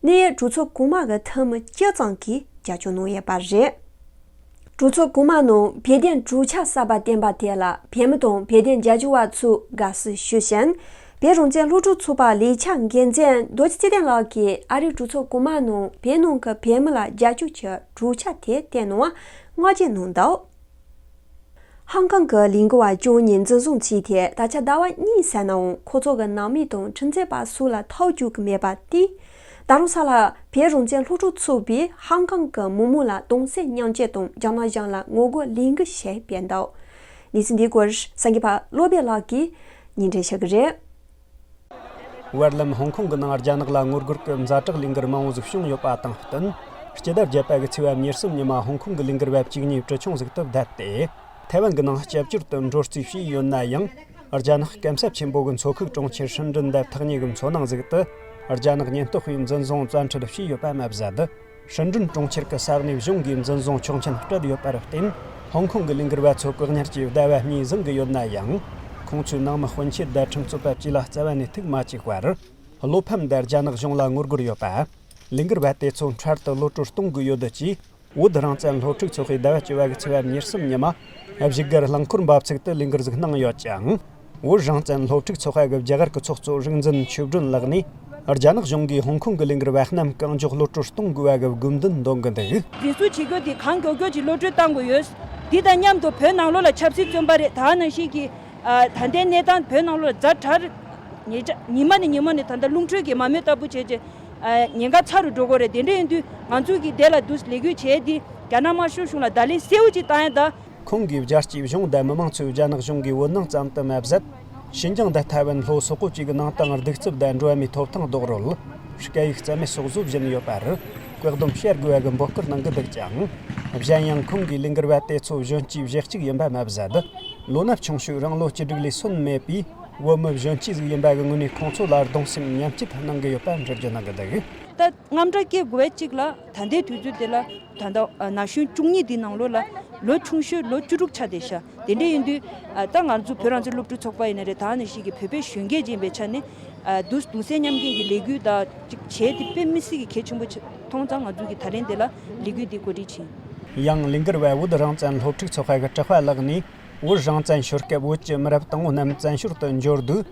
གནས་གྲོས་ཚོགས་གོང་མ་གི་འཐུས་མི་བཅུ་ཙམ་གྱིས་རྒྱབ་སྐྱོར་གནང་ཡོད་པ་རེད། གྲོས་ཚོགས་གོང་མ་ནང་བོད་དོན་གྲོས་འཆར་གསར་པ་བཏོན་པ་དེ་ལ་བོད་མི་དང་བོད་དོན་རྒྱབ་སྐྱོར་བ་ཚོས་དགའ་བསུ་ཞུས་ཤིང་། བོད་རང་བཙན་སློབ་ཕྲུག་ཚོགས་པ་ལས་འཆར་འགན་འཛིན་རྡོ་རྗེ་ཚེ་བརྟན་ལགས་ཀྱིས་ཨ་རིའི་གྲོས་ཚོགས་གོང་མ་ནང་བོད་ནང་གི་བོད་མི་ལ་རྒྱབ་སྐྱོར་གྱི་གྲོས་འཆར་དེ་བཏོན་གནང་བར་བསྔགས་བརྗོད་གནང་འདུག། ཧང་ཀང་གི་ལས་འགུལ་བ་བཅུ་གཉིས་འཛིན་བཟུང་བྱས་ཏེ་ད་ཆ་ཟླ་བ་གཉིས་ཟིན་ནའང་ཁོ་ཚོ་གི་ནང་མི་དང་ཁྲིམས་རྩོད་པ་སོགས་ལ་ཐོབ་བཅུག་གི་མེད་པ་དེས། ད་རུང་ས་ལ་བོད་རང་བཙན་སློབ་ཕྲུག་ཚོགས་པས་ཧང་ཀང་གི་མི་མང་ལ་གདུང་སེམས་མཉམ་སྐྱེད་དང་རྒྱ་ནག་གཞུང་ལ་ངོ་རྒོལ་ལས་འགུལ་ཞིག་སྤེལ་འདུག། གནས་ཚུལ་འདིའི་སྐོར་གསར་འགོད་པ་བློ་བྷེ་ལགས་ཀྱིས་སྙན་སྒྲོན་ཞུ་གི་རེད། བར་ལམ་ཧོང་ཀོང་གི་ནང་རྒྱ་ནག་ལ་ངོ་རྒོལ་གྱི་ཛ་དྲག་ལས་འགུལ་མང་བོ་ཟིག་བྱུང་ཡོད་པ་དང་བསྟུན། སྤྱི་ཟླ་བརྒྱད་པ་གི་ཚེས་པ་ཉེར་གསུམ་ཉིན་མ་ཧོང་ཀོང་གི་ལས་འགུལ་བ་བཅུ་གཉིས་གྲི་ཆུང་ཟིག་ཏུ་བསྡད་དེ། ཐའེ་ཝན་གྱི་ནང་སྐྱབས་བཅོལ་དུ་འགྲོ་རྩིས་བྱས་ཡོད་ན་ཡང་། རྒྱ་ནག་སྐམ་ས་ཆེན་པོ་གི་མཚོ་ཁུག་གྲོང་ཁྱེར་ཧྲིན་ཀྲིན་དང་ཐག་ཉེ་གི་མཚོ་ནང་ཟིག་ཏུ། རྒྱ་ནག་ཉེན་རྟོག་པས་འཛིན་བཟུང་བཙན་ཁྲིད་བྱས་ཡོད་པ་མ་ཟད། ཧྲིན་ཀྲིན་གྲོང་ཁྱེར་གྱི་ས་གནས་གཞུང་གིས་འཛིན་བཟུང་ཆོག་མཆན་སྤྲད་ཡོད་པར་བརྟེན། ཧོང་ཀོང་གི་ལས་འགུལ་བ་ཚོ་བཀག་ཉར་གྱིས་ཟླ་བ་གཉིས་བཟུང་གི་ཡོད་ན་ཡང་། ཁོང་ཚོའི་ནང་མི་སྤུན་མཆེད་དང་ཁྲིམས་རྩོད་པ་བཅས་ལ་རྩ་བ་ནས་ཐུག་མ་བཅུག་པར། བློ་ཕམ་དང་རྒྱ་ནག་གཞུང་ལ་ངོ་རྒོལ་ཡོད་པ། ལས་འགུལ་བ་དེ་ཚོ་འཕྲལ་དུ་གློད་བཀྲོལ་གཏོང་དགོས་ཡོད་ཅེས། བོད་རང་བཙན་སློབ་ཕྲུག་ཚོགས་པས་ཟླ་བ་བཅུ་བ་གི་ཚེས་པ་ཉེར་གསུམ་ཉིན་མ། བཞུགས་སྒར་རླངས་འཁོར་འབབ་ཚིགས་དུ་ལས་འགུལ་ཟིག་གནང་ཡོད་ཅིང་། བོད་རང་བཙན་སློབ་ཕྲུག་ཚོགས་པ་གི་རྒྱ་གར་གྱི་ཚོགས་གཙོ་རིག་འཛིན་ཆོས་སྒྲོན་ལགས་ནས། རྒྱ་ནག་གཞུང་གིས་ཧོང་ཀོང་གི་ལས་འགུལ་བ་རྣམས་གང་མགྱོགས་གློད་བཀྲོལ་གཏོང་དགོས་པ་གི་དགོས་འདུན་འདོན་གི་འདུག། འཛིན་བཟུང་བྱེད་རྒྱུ་དེ་གང་མགྱོགས་མགྱོགས་ཀྱིས་གློད་བཀྲོལ་གཏང་དགོས་ཡོད། འདི་དང་མཉམ་དུ་བོད་ནང་ལོགས་ལ་ཆབ་སྲིད་བཙོན་པ་རེད། ད་ནང་བཞིན་གྱི། ཨ། ད་ལྟའི་གནས་སྟངས་བོད་ནང་ལོགས་ཛ་དྲག་ཉེ་ཆར་ཉི་མ་ནས་ཉི་མ་ནས་ད་ལྟ་རླུང་འཕྲིན་གྱི་མ་རྨོས་ལྟ་བུ་བྱས་རྗེས། ཨ། ཉེན་ཁ་ཚ་རུ་འགྲོ་གི་རེད། དེ་འདྲ་ཡིན་དུས་ང་ཚོ་གིས་དེ་ལ་དུས་ལས་འགུལ་བྱས་ཏེ་རྒྱ་ནག་དམར་ཤོག་གཞུང་ལ་བརྡ་ལན་གསལ་བོ་ཅིག་བཏང་ཡ་ད། ཁོང་གིས་རྒྱལ་སྤྱིའི་གཞུང་དང་མི་མང་ཚོས་རྒྱ་ནག་གཞུང་གིས་བོད་ནང་ཙམ་དུ་མ་ཟད། ཤིན་ཅང་དང་ཐའེ་ཝན་ལྷོ་སོག་པོ་བཅས་ཀྱི་ནང་དང་གདུག་རྩུབ་དང་འགྲོ་བ་མིའི་ཐོབ་ཐང་རྡོག་རོལ། སྐད་ཡིག་རྩ་མེད་སོགས་བཟོ་བཞིན་ཡོད་པར། བཀག་སྡོམ་བྱ་དགོས་པ་གི་འབོད་སྐུལ་གནང་གི་འདུག་ཅིང་། གཞན་ཡང་ཁོང་གིས་ལས་འགུལ་བ་དེ་ཚོ་གཞོན་སྐྱེས་བཞི་གཅིག་ཡིན་པ་མ་ཟད། ལོ་ན་ཆུང་ཤོས་རང་ལོ་བཅུ་དྲུག་ལས་སོན་མེད་པའི་བོད་མི་གཞོན་སྐྱེས་ཟིག་ཡིན་པ་གི་ངོས་ནས་ཁོང་ཚོ་ལ་གདུང་སེམས་མཉམ་སྐྱེད་གནང་གི་ཡོད་པ་འགྲེལ་བརྗོད་གནང་གི་འདུག། ད་དངངས་སྐྲག་སྐྱེ་དགོས་པ་གཅིག་ལ། ད་ལྟའི་དུས་ཚོད་དེ་ལ་ད་ལྟ་ན་གཞོན་བཅུ་གཉིས་འདི་ནང་ལོགས་ལ་ལོ་ཆུང་ཤོས་ལོ་བཅུ་དྲུག་ཆགས་བསྡད་ཤག། དེ་འདྲ་ཡིན་དུས། ཨ། ད་ང་ཚོ་བོད་རང་བཙན་སློབ་ཕྲུག་ཚོགས་པ་ཡིན་ན་རེད། ད་ནང་བཞིན་གྱི་བོད་པའི་གཞོན་སྐྱེས་ཅིག་ཡིན་པའི་ཆ་ནས། ཨ། གདུང་གདུང་སེམས་མཉམ་སྐྱེད་ཀྱི་ལས་འགུལ་དང་ཅིག་བྱས་ཏེ་དཔེ་མི་སྲིད་ཀྱི་གལ་ཆེན་པོ་ཆགས་མཐོང་ཙང་ང་ཚོ་གིས་ད་རིང་འདི་ལ་ལས་འགུལ་འདི་གོ་སྒྲིག་བྱས། ཡང་ལས་འགུལ་བ་བོད་རང་བཙན་སློབ་ཕྲུག་ཚོགས་པ་གི་དྲག་པ་ལགས་ནས། བོད་རང་བཙན་ཤོར་སྐབས་བོད་ཀྱི་མི་རབས་དང་པོ་རྣམས་བཙན་བྱོལ་དུ་འབྱོར་དུས།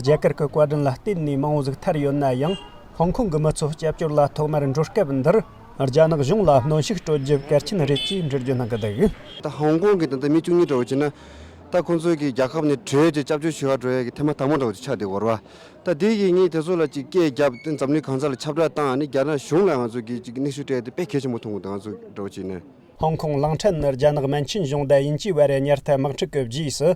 རྒྱ་གར་གྱི་བཀའ་དྲིན་ལ་བརྟེན་ནས་མང་བོ་ཟིག་ཐར་ཡོད་ན་ཡང་། ཧོང་ཀོང་གི་མི་ཚོ་སྐྱབས་བཅོལ་ལ་ཐོག་མར་འགྲོ་སྐབས་འདིར། རྒྱ་ནག་གཞུང་ལ་གནོན་ཤུགས་སྤྲོད་རྒྱུ་གལ་ཆེན་རེད་ཅེས་འགྲེལ་བརྗོད་གནང་གི་འདུག། ད་ཧོང་ཀོང་གི་ད་ལྟ་མི་བཅུ་གཉིས་འདྲ་བོ་བྱས་ན། ད་ཁོང་ཚོ་གིས་རྒྱལ་ཁབ་ནས་བྲོས་ཏེ་སྐྱབས་བཅོལ་ཞུ་ག་འགྲོ་ཡ་གི་ཐེངས་མ་དང་པོ་འདྲ་བོ་ཅིག་ཆགས་བསྡད་ཡོད་རེད་བ། ད་དེ་ཡིས་ངས་དེ་ཚོ་ལ་ཅིག་སྐད་བརྒྱབ་སྟེ་འཛམ་གླིང་གང་ས་ལ་ཁྱབ་བསྒྲགས་བཏང་ནས་རྒྱ་ནག་གཞུང་ལ་ང་ཚོ་གིས་ཅིག་གནོན་ཤུགས་སྤྲད་དེ་དཔེ་གལ་ཆེན་པོ་མཐོང་གི་འདུག། ང་ཚོ་འདྲ་བོ་བྱས་ནས། ཧོང་ཀོང་གླིང་ཕྲན་ནི་རྒྱ་ནག་མན་ཆིན་གཞུང་དང་དབྱིན་ཇིའི་བར་ཉར་ཐག་དམག་འཁྲུག་གི་རྗེས་སུ།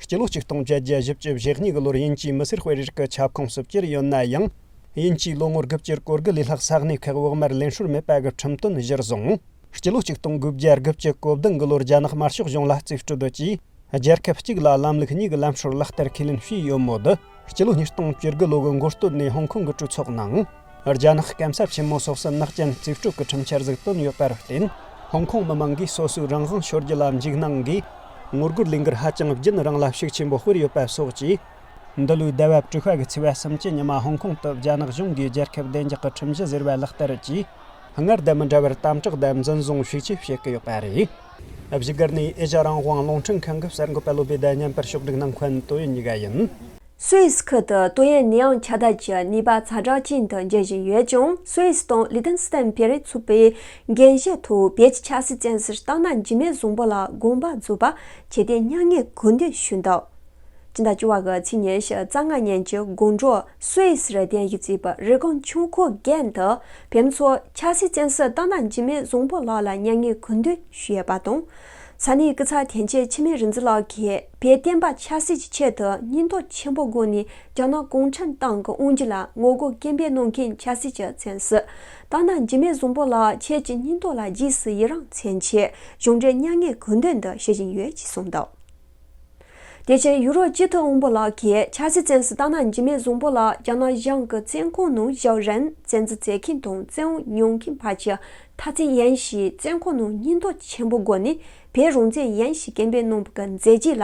སྤྱི་ལོ་ཆིག་སྟོང་བརྒྱད་བརྒྱ་བཞི་བཅུ་ཞེ་གཉིས་གི་ལོར་དབྱིན་ཇིའི་མི་སེར་དཔོན་རིགས་ཀྱི་ཁྱབ་ཁོངས་སུ་གྱུར་ཡོད་ན་ཡང་། དབྱིན་ཇིའི་ལོ་ངོ་དགུ་བཅུ་གོ་དགུ་ལོའི་ལྷག་ས་གནས་ཁག་བོགས་མར་ལེན་སྲོལ་མེད་པ་གི་ཁྲིམས་དོན་གཞིར་བཟུང་། སྤྱི་ལོ་ཆིག་སྟོང་དགུ་བརྒྱ་དགུ་བཅུ་གོ་བདུན་གི་ལོར་རྒྱ་ནག་དམར་ཤོག་གཞུང་ལ་རྩིས་སྤྲོད་ཀྱིས། རྒྱལ་ཁབ་གཅིག་ལ་ལམ་ལུགས་གཉིས་ཀྱི་ལམ་སྲོལ་ལག་བསྟར་ཁས་ལེན་བྱས་ཡོད་མོད། སྤྱི་ལོ་ཉིས་སྟོང་བཅུ་དགུ་ལོ་གི་མགོ་སྟོད་ནས་ཧོང་ཀོང་གི་གྲོས་ཚོགས་ནང་། རྒྱ་ནག་སྐམ་ས་ཆེན་མོ་སོགས་སུ་ནག་ཅན་རྩིས་སྤྲོད་ཀྱི་ཁྲིམས་འཆར་ཟིག་བཏོན་ཡོད་པར་བརྟེན། ཧོང་ཀོང་མི་མང་གིས་སོ་སོའི་རང་དབང་ཤོར་རྒྱུ་ལ་འཇིགས་སྣང་གིས། ངོ་རྒོལ་ལས་འགུལ་ཧ་ཅང་རྒྱུན་རིང་ལ་ཤུགས་ཆེན་པོ་སྤེལ་ཡོད་པ་སོགས་ཀྱིས། འདི་ལོའི་ཟླ་བ་དྲུག་པ་གི་ཚེས་པ་སུམ་ཅུ་ཉིན་མ་ཧོང་ཀོང་དུ་རྒྱ་ནག་གཞུང་གིས་རྒྱལ་ཁབ་བདེ་འཇགས་ཀྱི་ཁྲིམས་གཞི་ཟེར་བ་ལག་བསྟར་གྱིས། སྔར་དང་མི་འདྲ་བར་དམ་དྲག་དང་འཛིན་བཟུང་ཤུགས་ཆེ་བྱེད་ཀྱི་ཡོད་པ་རེད། བཞུགས་སྒར་ནས་ཨེ་ཤ་རང་དབང་རླུང་འཕྲིན་ཁང་གི་གསར་འགོད་པ་བློ་བྷེ་དང་མཉམ་པར་ཕྱོགས་སྒྲིག་གནང་མཁན་ཏོ་ཡོན་གཉིས་ཀ་ཡིན། སུད་སི་ཁུལ་དུ་ཏོག་དབྱིབས་ནད་ཡམས་ཁྱབ་གདལ་གྱི་ནུས་པ་ཛ་དྲག་ཅན་དུ་འགྱུར་བཞིན་ཡོད་ཀྱང་། སུད་སི་དང་ལི་ཐན་སི་ཐན་བེ་རི་ཚོགས་པའི་འགན་བཞེས་ཐོག་བོད་ཀྱི་ཆབ་སྲིད་བཙོན་ཟུར་སྟག་སྣ་འཇིགས་མེད་བཟང་པོ་ལགས་དགོངས་པ་རྫོགས་པར་ཆེ་བསྟོད་མྱ་ངན་གུས་འདུད་ཞུས་འདུག། སྤྱི་ཟླ་བཅུ་བ་གི་ཚེས་ཉི་ཤུ་རྩ་ལྔ་ཉིན་གྱི་དགོང་དྲོ་སུད་སི་རུ་གདན་ཞུས་གཙོས་པའི་རི་ཀོན་ཆོས་འཁོར་དགོན་དུ་བོད་མི་ཚོ་ཆབ་སྲིད་བཙོན་ཟུར་སྟག་སྣ་འཇིགས་མེད་བཟང་པོ་ལགས་ལ་མྱ་ངན་གུས་འདུད་ཞུས་ཡོད་པ་དང་། ས་གནས་སྐུ་ཚབ་དོན་གཅོད་འཆི་མེད་རིག་འཛིན་ལགས་ཀྱིས་བོད་བསྟན་པ་ཆབ་སྲིད་ཀྱི་ཆེད་དུ་སྙིང་སྟོབས་ཆེན་པོ་སྒོ་ནས་རྒྱ་ནག་གུང་ཁྲན་ཏང་གི་དབང་སྒྱུར་ལ་ངོ་རྒོལ་སྐད་འབོད་གནང་མཁན་ཆབ་སྲིད་ཀྱི་བཙོན་ཟུར་སྟག་སྣ་འཇིགས་མེད་བཟང་པོ་ལགས་ཁྱེད་ཀྱི་སྙིང་སྟོབས་ལ་རྗེས་སུ་ཡི་རང་མཚོན་ཆེད་གཞུང་འབྲེལ་མྱ་ངན་གུས་འདུད་འདི་ཞུ་བཞིན་ཡོད་ཅེས་གསུངས་འདུག། དེ་བཞིན་ཡུ་རོབ་སྤྱི་འཐུས་དབང་པོ་ལགས་ཀྱིས་ཆབ་སྲིད་བཙོན་ཟུར་སྟག་སྣ་འཇིགས་མེད་བཟང་པོ་ལགས་རྒྱ་ནག་གཞུང་གི་བཙོན་ཁང་ནང་བཞུགས་རིང་བཙན་འཛུལ་མཛད་མཁན་དང་བཙོན་འོང་མྱོང་མཁན་ཕལ་ཆེར་མཐར་སྐྲོད་ཡིན་ཞེས་བཙོན་ཁང་ནང་སྙིང་སྟོབས་ཆེན་པོའི་སྒོ་ནས་བོད་རང་བཙན་ཡིན་ཞེས་སྐད་འབོད་གནང་བའི་མཛད་རྗེས་ལ་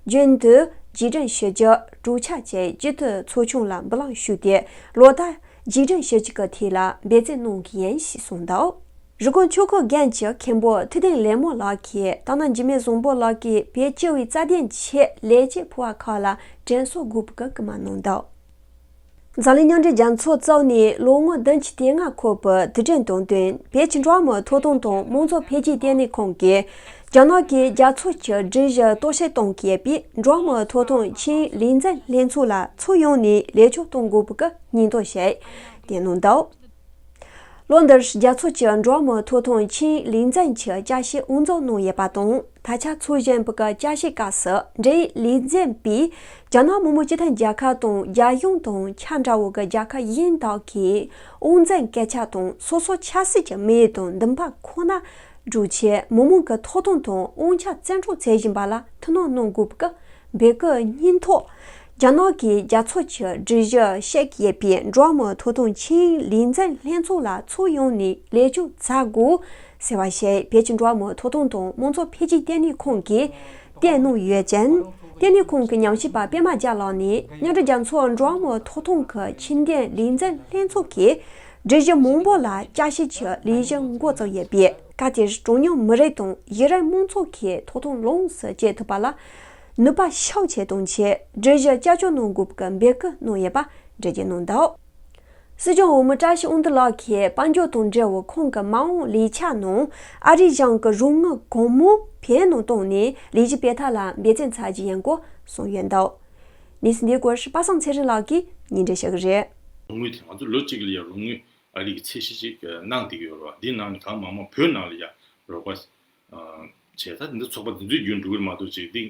རྒྱུན་དུ་རྗེས་དྲན་ཞུ་རྒྱུ། གྲོས་འཆར་བཅས་སྤྱི་འཐུས་ཚོགས་ཆུང་ལ་འབུལ་ལམ་ཞུས་ཏེ་ལོ་ལྟར་རྗེས་དྲན་ཞུ་རྒྱུ་གི་ཐད་ལ་འབད་བརྩོན་གནང་གི་ཡིན་ཞེས་གསུངས་འདུག། རི་ཀོན་ཆོས་འཁོར་དགོན་གྱི་མཁན་པོ་ཐུབ་བསྟན་ལེགས་མོ་ལགས་ཀྱིས་སྟག་སྣ་འཇིགས་མེད་བཟང་པོ་ལགས་ཀྱིས་བོད་སྤྱི་བའི་རྩ་དོན་ཆེད་ལས་བྱེད་ཕུལ་བ་ཁག་ལ་དྲན་གསོ་དགོས་པའི་སྐུལ་མ་གནང་འདུག། འཛམ་གླིང་མཉམ་འབྲེལ་རྒྱལ་ཚོགས་བཙུགས་ནས་ལོ་ངོ་བདུན་ཅུ་དོན་ལྔ་འཁོར་བའི་དུས་དྲན་དང་བསྟུན་བོད་ཀྱི་འགྲོ་བ་མིའི་ཐོབ་ཐང་དང་མང་གཙོ་འཕེལ་རྒྱས་ལྟེ་གནས་ཁང་གིས་རྒྱ་ནག་གི་རྒྱལ་ཚོགས་ཀྱི་སྒྲིག་གཞི་གཏོར་བཤིག་གཏོང་མཁན་པའི་འགྲོ་བ་མིའི་ཐོབ་ཐང་ཆིང་ལི་ཛན་ལྷན་ཚོགས་ལ་ཚོགས་ཡོངས་ནས་ལས་ཕྱོགས་གཏོང་དགོས་པའི་སྙིང་སྟོབས་བཤད་དེ་གནང་འདུག། ལོ་འདིར་རྒྱལ་ཚོགས་ཀྱི་འགྲོ་བ་མིའི་ཐོབ་ཐང་ཆིང་ལི་ཛན་གྱི་བསྐྱར་ཞིབ་དབུ་འཛུགས་གནང་ཡོད་པ་དང་། ད་ཆ་ཚོགས་གཞོན་པ་གི་བསྐྱར་ཞིབ་སྐབས་སུ་འབྲེལ་ཡོད་ལས་འཛིན་པས་རྒྱ་ནག་མི་དམངས་སྤྱི་མཐུན་རྒྱལ་ཁབ་དང་རྒྱ་གཞུང་དང་ཆ་འདྲ་བོ་གི་རྒྱལ་ཁབ་གཞན་དག་གིས་དབང་འཛིན་སྐད་ཆ་དང་སོ་སོ་ཆབ་སྲིད་ཀྱི་དམིགས་ཡུལ་དང་འདུན་པ་ཁོ་ན་སྒྲུབ་ཆེད་མི་མང་གི་ཐོབ་ཐང་དང་དབང་ཆ་བཙན་འཕྲོག་བྱེད་བཞིན་པ་ལ་ཐུགས་སྣང་གནང་དགོས་པའི་ བོད་སྐད་སྙན་ཐོ། རྒྱ་ནག་གི་རྒྱལ་ཚོགས་ཀྱི་སྒྲིག་གཞི་བཤིག་ཡས་པའི་འགྲོ་བ་མིའི་ཐོབ་ཐང་ཆེད་ལས་འཛིན་ལྷན་ཚོགས་ལ་ཚུར་ཡོང་ནས་ལས་བྱེད་བཙལ་དགོས་ཟེར་བ་ཞིག་བོད་ཀྱི་འགྲོ་བ་མིའི་ཐོབ་ཐང་དང་མང་གཙོ་འཕེལ་རྒྱས་ལྟེ་གནས་ཁང་གིས་བཏོན་གནང་ཡོད་ཅིང་། ལྟེ་གནས་ཁང་གི་ཉམས་ཞིབ་པ་པད་མ་རྒྱལ་ལགས་ནས་མཉམ་འབྲེལ་རྒྱལ་ཚོགས་འགྲོ་བ་མིའི་ཐོབ་ཐང་གི་ཆེད་ལས་འཛིན་ལྷན་ཚོགས་ཀྱིས་སྒྲིག་གཞི་མང་པོ་ལ་བསྐྱར་ཞིབ་ཀྱི་ལས་གཞི་འགོ་བཙུགས་ཡོད་པས། སྐབས་དེར་གྲངས་ཉུང་མི་རིགས་དང་ཡུན་རིང་མང་ཚོགས་ཀྱི་ཐོབ་ཐང་ལོངས་སུ་སྤྱོད་ཐུབ་པ་ལ་ནུས་པ་ཤུགས་ཆེ་གཏོང་ཆེད་སྒྲིག་གཞི་བསྐྱར་བཅོས་གནང་དགོས་པའི་འབོད་སྐུལ་གནང་ཡོད་པ་འགྲེལ་བརྗོད་གནང་འདུག། སྲིད་སྐྱོང་འོས་མི་བཀྲ་ཤིས་དབང་འདུས་ལགས་ཀྱིས་དཔལ་འབྱོར་དང་འབྲེལ་བའི་ཁོང་གི་མ་འོངས་ལས་འཆར་ནང་ཨ་རིའི་གཞུང་གི་རོགས་དངུལ་གང་མང་བོད་ནང་བཏང་ནས་ལས་གཞི་སྤེལ་ཐབས་ལ་འབད་བརྩོན་འཚོལ་གྱི་ཡིན་སྐོར་གསུངས་ཡོད་འདུག། གནས་ཚུལ་འདིའི་སྐོར་པ་སངས་ཚེ་རིང་ལགས་ཀྱིས་སྙན་སྒྲོན་ཞུ་གི་རེད། རོགས་དངུལ་དེ་ང་ཚོ་ལོ་གཅིག་ལ་ཡང་རོགས་དངུལ་ཨ་རི་གི་ཚད་གཞི་ཅིག་གནང་བསྡད་ཀྱི་ཡོད་རེད་བ། འདིའི་ནང་ནས་གང་མང་མང་བོད་ནང་ལ་ཡང་རོགས་པ་བྱས། ད་འདི་ཚོགས་པ་འདི་ཚོའི་བརྒྱུད་འགྲོ་གི་རེད་མ་གཏོགས་ཅིག་འདི་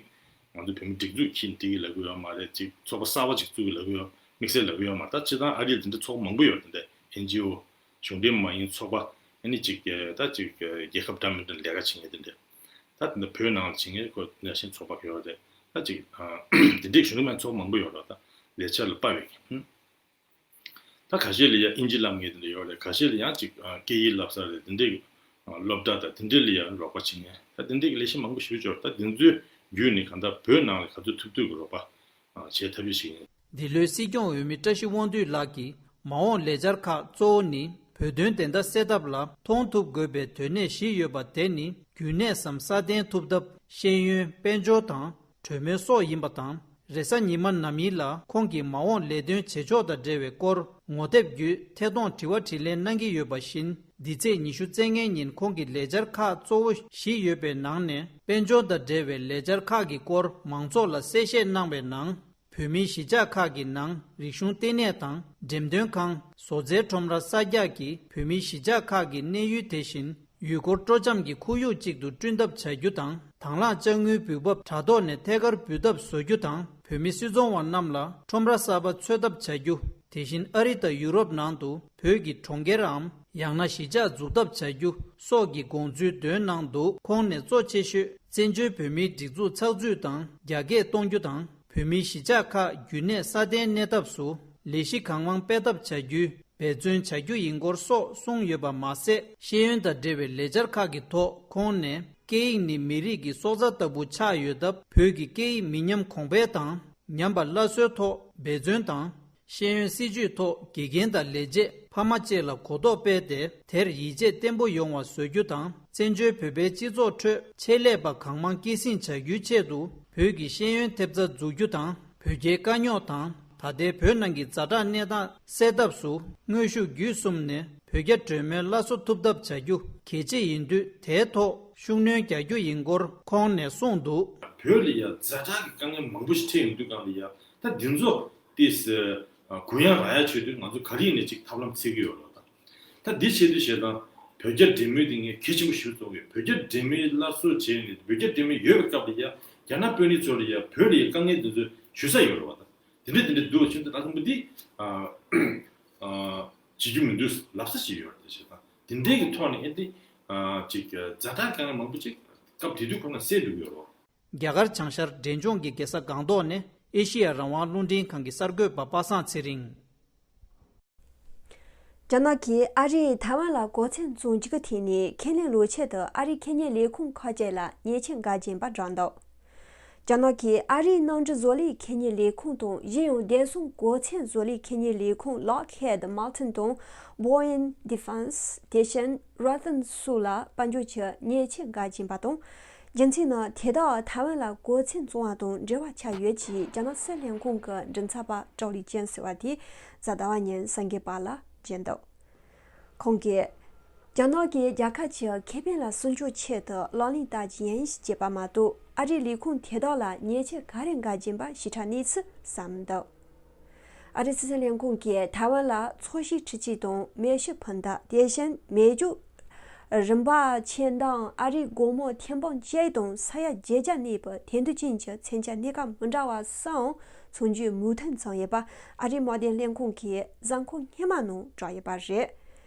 ང་ཚོ་བོད་མི་སྒྲིག་འཛུགས་ཁྱེར་འགྲིག་གི་ལབ་ཀྱི་ཡོད་མ་རེད། ཅིག་ཚོགས་པ་གསར་པ་ཅིག་བཙུགས་གི་ལབ་ཀྱི་ཡོད་དམིགས་བསལ་ལབ་ཀྱི་ཡོད་མ་རེད། ད་སྤྱིར་བཏང་ཨ་རི་ལ་འདི་འདྲ་ཚོགས་པ་མང་པོ་ཡོད་རེད། འདི་འདྲ་ཨེན་ཇི་ཨོ་གཞུང་འབྲེལ་མ་ཡིན་ཚོགས་པ་ཨ་ནི་ཅིག་ད་ཅིག་རྒྱལ་ཁབ་འདྲ་མི་འདྲ་ལས་ཀ་བྱེད་མཁན་དེ་འདྲ། ད་འདི་བོད་ནང་ལ་བྱེད་མཁན་ཁོ་ནང་བཞིན་ཚོགས་པ་ཡོད་རེད། ད་ཅིག་འདི་འདྲའི་གཞུང་འབྲེལ་མ་ཡིན་ཚོགས་པ་མང་པོ་ཡོད་རེད། ད་ལས་འཆར་ལ་དཔག་པའི་ད་ཁ་ཤས་ལ་ཡང་ཨིན་ཇི་བསླབ་མཁན་དེ་འདྲ་ཡོད་རེད། ཁ་ཤས་ལ་ཡང་ཅིག་སྐད་ཡིག་བསླབ་ས་རེད། དེ་འདྲའི་སློབ་གྲྭ་དང་དེ་འདྲའི་ལ་ཡང་རོགས་པ་བྱེད་མཁན། ད་དེ་འདྲའི་ལས་གཞི་མང་པོ་ཞིག་ཡོད་རེད། ད་དེ་ཚོའི་བརྒྱུད་ནས་གང་ལྟར་བོད་ནང་ལ་ག་ཚོད་ཐུབ་ཐུབ་ཀྱི་རོགས་པ་བྱེད་ཐབས་ཤེས་ཤིག་ཡིན། འདི་ལོའི་སྲིད་སྐྱོང་འོས་མི་བཀྲ་ཤིས་དབང་འདུས་ལགས་ཀྱིས་མ་འོངས་ལས་འཆར་ཁག་གཙོ་བོ་ནི་བོད་དོན་བདེན་མཐའ་གསལ་ཐབས་ལ་མཐོང་ཐུབ་དགོས་པའི་དོན་གནད་བཞི་ཡོད་པ་དེ་ནི་རྒྱུན་གནས་སམ་སྲ་བརྟན་ཐུབ་ཐབས། ཤེས་ཡོན། དཔལ་འབྱོར་དང་གྲོས་མོལ་སོགས་ཡིན་པ་དང་། རེས་གཟའ་ཉི་མ་ནམ་ཡིན་ལ་ཁོང་གིས་མ་འོངས་ལས་དོན་བྱེད་ཕྱོགས་དང་འབྲེལ་བའི་སྐོར་ངོ་དེབ་བརྒྱུད་ཐད་གཏོང་དྲི་བ་དྲིས་ལན་གནང་གི་ཡོད་པ་བཞིན། འདི་ཚེས་ཉི་ཤུ་རྩ་ལྔའི་ཉིན་ཁོང་གིས་ལས་འཆར་ཁག་གཙོ་བོ་བཞི་ཡོད་པའི་ནང་ནས་དཔལ་འབྱོར་དང་འབྲེལ་བའི་ལས་འཆར་ཁག་གི་སྐོར་མང་ཚོགས་ལ་གསལ་བཤད་གནང་བའི་ནང་། བོད་མིའི་གཞིས་ཆགས་ཁག་གི་ནང་རིག་གཞུང་ལྟེ་གནས་དང་འགྲེམས་སྟོན་ཁང་། བཟོ་རྩལ་ཁྲོམ་ར་གསར་རྒྱག་གིས་བོད་མིའི་གཞིས་ཆགས་ཁག་གི་གནས་ཡུལ་དེ་བཞིན་ཡུལ་སྐོར་སྤྲོ་འཆམ་གྱི་ཁོར་ཡུག་ཅིག་ཏུ་བསྐྲུན་ཐབས་བྱ་རྒྱུ་དང་། དང་བླངས་ཅ་དངོས་འབུལ་འབབ་དྲ་ཐོག་ནས་ཐད་ཀར་འབུལ་ཐབས་བཟོ་རྒྱུ་དང་། བོད་མི་སུད་ཚོང་བ་རྣམས་ལ་ཁྲོམ་ར་གསར་པ་འཚོལ་ཐབས་བྱ་རྒྱུ། དེ་བཞིན་ཨ་རི་དང་ཡུ་རོབ་ནང་དུ་བོད་ཀྱི་གྲོང་ཁྱེར་འམ་ཡང་ན་གཞིས་ཆགས་འཛུགས་ཐབས་བྱ་རྒྱུ་སོགས་ཀྱི་དགོངས་ཚུལ་འདོན་གནང་འདུག། ཁོང་ནས་གཙོ་ཆེ་ཤོས་བཙན་བྱོལ་བོད་མིའི་སྒྲིག་འཛུགས་ཚགས་ཚུད་དང་རྒྱ་སྐྱེད་གཏོང་རྒྱུ་དང་། བོད་མིའི་གཞིས་ཆགས་ཁག་རྒྱུན་གནས་སྲ་བརྟན་གནས་ཐབས་སུ་ལས་གཞི་གང་མང་སྤེལ་ཐབས་བྱ་རྒྱུའི་འབད་བརྩོན་བྱ་རྒྱུ་ཡིན་སྐོར་སོགས་གསུངས་ཡོད་པ་མ་ཟད། ཤེས་ཡོན་དང་འབྲེལ་བའི་ལས་འཆར་ཁག་གི་ཐོག་ཁོང་ནས། སྐད་ཡིག་ནི་མི་རིགས་ཀྱི་སྲོག་རྩ་ལྟ་བུ་ཆགས་ཡོད་སྟབས། བོད་ཀྱི་སྐད་ཡིག་མི་ཉམས་གོང་འཕེལ་དང་། ཉམས་པ་སླར་གསོའི་ཐོག་འབད་བརྩོན་དང་། ཤེས་ཡོན་སྲིད་བྱུས་ཐོག་དགེ་རྒན་དང་ལས་བྱེད་ཕ་མ་བཅས་ལ་གོ་རྟོགས་སྤེལ་ཏེ། དེར་ཡིད་ཆེས་བརྟན་པོ་ཡོང་བ་བཟོ་རྒྱུ་དང་། བཙན་བྱོལ་བོད་པའི་སྤྱི་ཚོགས་ཁྲོད་ཆེད་ལས་པ་གང་མང་སྐྱེད་སྲིང་བྱ་རྒྱུའི་ཆེད་དུ། བོད་ཀྱི་ཤེས་ཡོན་ཐེབས་རྩ་འཛུགས་རྒྱུ་དང་། བོད་རྒྱའི་དཀའ་རྙོག་དང་། ད་ལྟའི་བོད་ནང་གི་ཛ་དྲག་གནས་སྟངས་སེལ་ཐབས་སུ། དངོས་ཤུགས་བརྒྱུད་གསུམ་ནས་བོད་རྒྱ་གྲོས་མོལ་སླར་གསོ་ཐུབ་ཐབས་བྱ་རྒྱུ་གལ་ཆེ་ཡིན་དུས། དེའི་ཐོག་ཤུགས་སྣོན་རྒྱག་རྒྱུ་ཡིན་སྐོར་ཁོང་ནས་གསུངས་འདུག། བོད་ལ་ཡང་ཛ་དྲག་གི་དཀའ་ངལ་མང་པོ་ཞིག་འཕྲད་ཡོང་དུས་སྒང་ལ་ཡང་། ད་འདི་ཚོ་ཏིས་གུ་ཡངས་རག་ཡ་བྱེད་དུས་ང་ཚོ་ག་རེ་ཡིན་ནའི་ཅིག་ཐབས་ལམ་འཚོལ་གྱི་ཡོད་རེད། ད་ད་འདི་བྱེད་དུས་བྱེད་སྟངས་བོད་རྒྱ་འབྲེལ་མོལ་དེ་ངས་གལ་ཆེན་པོ་ཞིག་བརྩི་གི་ཡོད། བོད་རྒྱ་འབྲེལ་མོལ་སླར་གསོ་བྱས་ནས་བོད་རྒྱ་འབྲེལ་མོལ་ཡོད་པའི་སྐབས་ལ་ཡང་རྒྱ་ནག་དཔོན་རིགས་ཚོ་ལ་ཡང་བོད་ལ་ཡང་དཀའ་ངལ་འདི་ཚོ་ཞུ་ས་ཡོད་རེད་བ། ད་དེ་འདྲ་དེ་འདྲ་འདུག་བ། ཕྱིན་ད་ད་ཁོང་པོ་འདི་ཨ་ཨ་བྱེད་རྒྱུ་མི་འདུག་ལབ་ས་ཞིག་ཡོད་རེད། བྱེད་སྟངས་དེ་འདྲའི་གི་ཐོག་ནས་ཨེ་འདི་ཨ་ཅིག་ཛ་དྲག་དཀའ་ངལ་མང་པོ་ཅིག་སྐབས་དེ་དུས་ཁོ་ན་སེལ་འགྲོ་གི་ཡོད་རེད་བ། རྒྱ་གར་བྱང་ཤར་འབྲས་ལྗོངས་ཀྱི་རྒྱལ་ས་སྒང་ཏོག་ནས་ཨེ་ཤེ་ཡ་རང་དབང་རླུང་འཕྲིན་ཁང་གི་གསར་འགོད་པ་པ་སངས་ཚེ་རིང་། རྒྱ་ནག་གིས་ཨ་རིས་ཐའེ་ཝན་ལ་གོ་མཚོན་བཙོང་རྒྱུ་དེ་ནི་ཁས་ལེན་ལོ་ཕྱེད་དུ་ཨ་རིའི་ཁེ་ཉེན་ལས་ཁུངས་ཁག་ཅིག་ལ་ཉེས་ཆད་འགལ་རྐྱེན་པ་བསྒྲགས་འདུག། རྒྱ་ནག་གིས་ཨ་རིའི་གནམ་གྲུ་བཟོ་ལས་ཁེ་ཉེན་ལས་ཁུངས་དང་གཞན་ཡང་བདེ་སྲུང་གོ་མཚོན་བཟོ་ལས་ཁེ་ཉེན་ལས་ཁུངས་Lockheed Martin དང་Boeing Defense། དེ་བཞིན་Raytheon སོགས་ལ་དཔལ་འབྱོར་གྱི་ཉེས་ཆད་འགལ་རྐྱེན་པ་དང་། རྒྱུ་མཚན་ནི་དེ་དག་ཐའེ་ཝན་ལ་གོ་མཚོན་བཙོང་བ་དང་འབྲེལ་བ་ཆགས་ཡོད་ཅེས་རྒྱ་ནག་སྲིད་ལས་ཁུངས་ཀྱི་མགྲིན་ཚབ་པ་ཀྲའོ་ལི་ཅན་ཟེར་བ་དེས་གཟའ་ཟླ་བ་ཉིན་གསར་འགོད་པ་ལ་བརྗོད་འདུག། ཁོང་གིས། རྒྱ་ནག་གིས་རྒྱལ་ཁབ་ཀྱི་ཁེ་ཕན་ལ་སྲུང་སྐྱོབ་ཆེད་དུ་ལག་ལེན་བསྟར་གྱི་ཡིན་ཞེས་བརྗོད་པ་མ་གཏོགས། ཨ་རིའི་ལས་ཁུངས་དེ་དག་ལ་ཉེས་ཆད་ག་རེ་འགལ་གྱིན་པ་ཞིབ་ཕྲ་གནས་ཚུལ་གསན་མི་འདུག། ཨ་རིའི་སྲིད་འཛིན་ལས་ཁུངས་ཀྱིས་ཐའེ་ཝན་ལ་ཚོས་གཞི་འཕྲུལ་ཆས་དང་མེ་ཤུགས་འཕུར་མདའ། དེ་བཞིན་མེ་སྒྱོགས་རིན་པ་ཆེ་འདང་ཨ་རིའི་སྒོར་མོ་ཐེར་འབུམ་གཅིག་དང་ས་ཡ་བརྒྱད་བརྒྱ་གནས་པའི་དེང་དུས་ཅན་གྱི་མཚོན་ཆ་སྣ་ཁ་མི་འདྲ་བ་སོགས་ཚོང་རྒྱུའི་མོས་མཐུན་བྱུང་ཡོད་པ་ཨ་རིའི་དམག་དོན་ལས་ཁུངས་ཀྱིས་གཟའ་འཁོར་སྔོན་མ་ནང་བསྒྲགས་ཡོད་པ་རེད།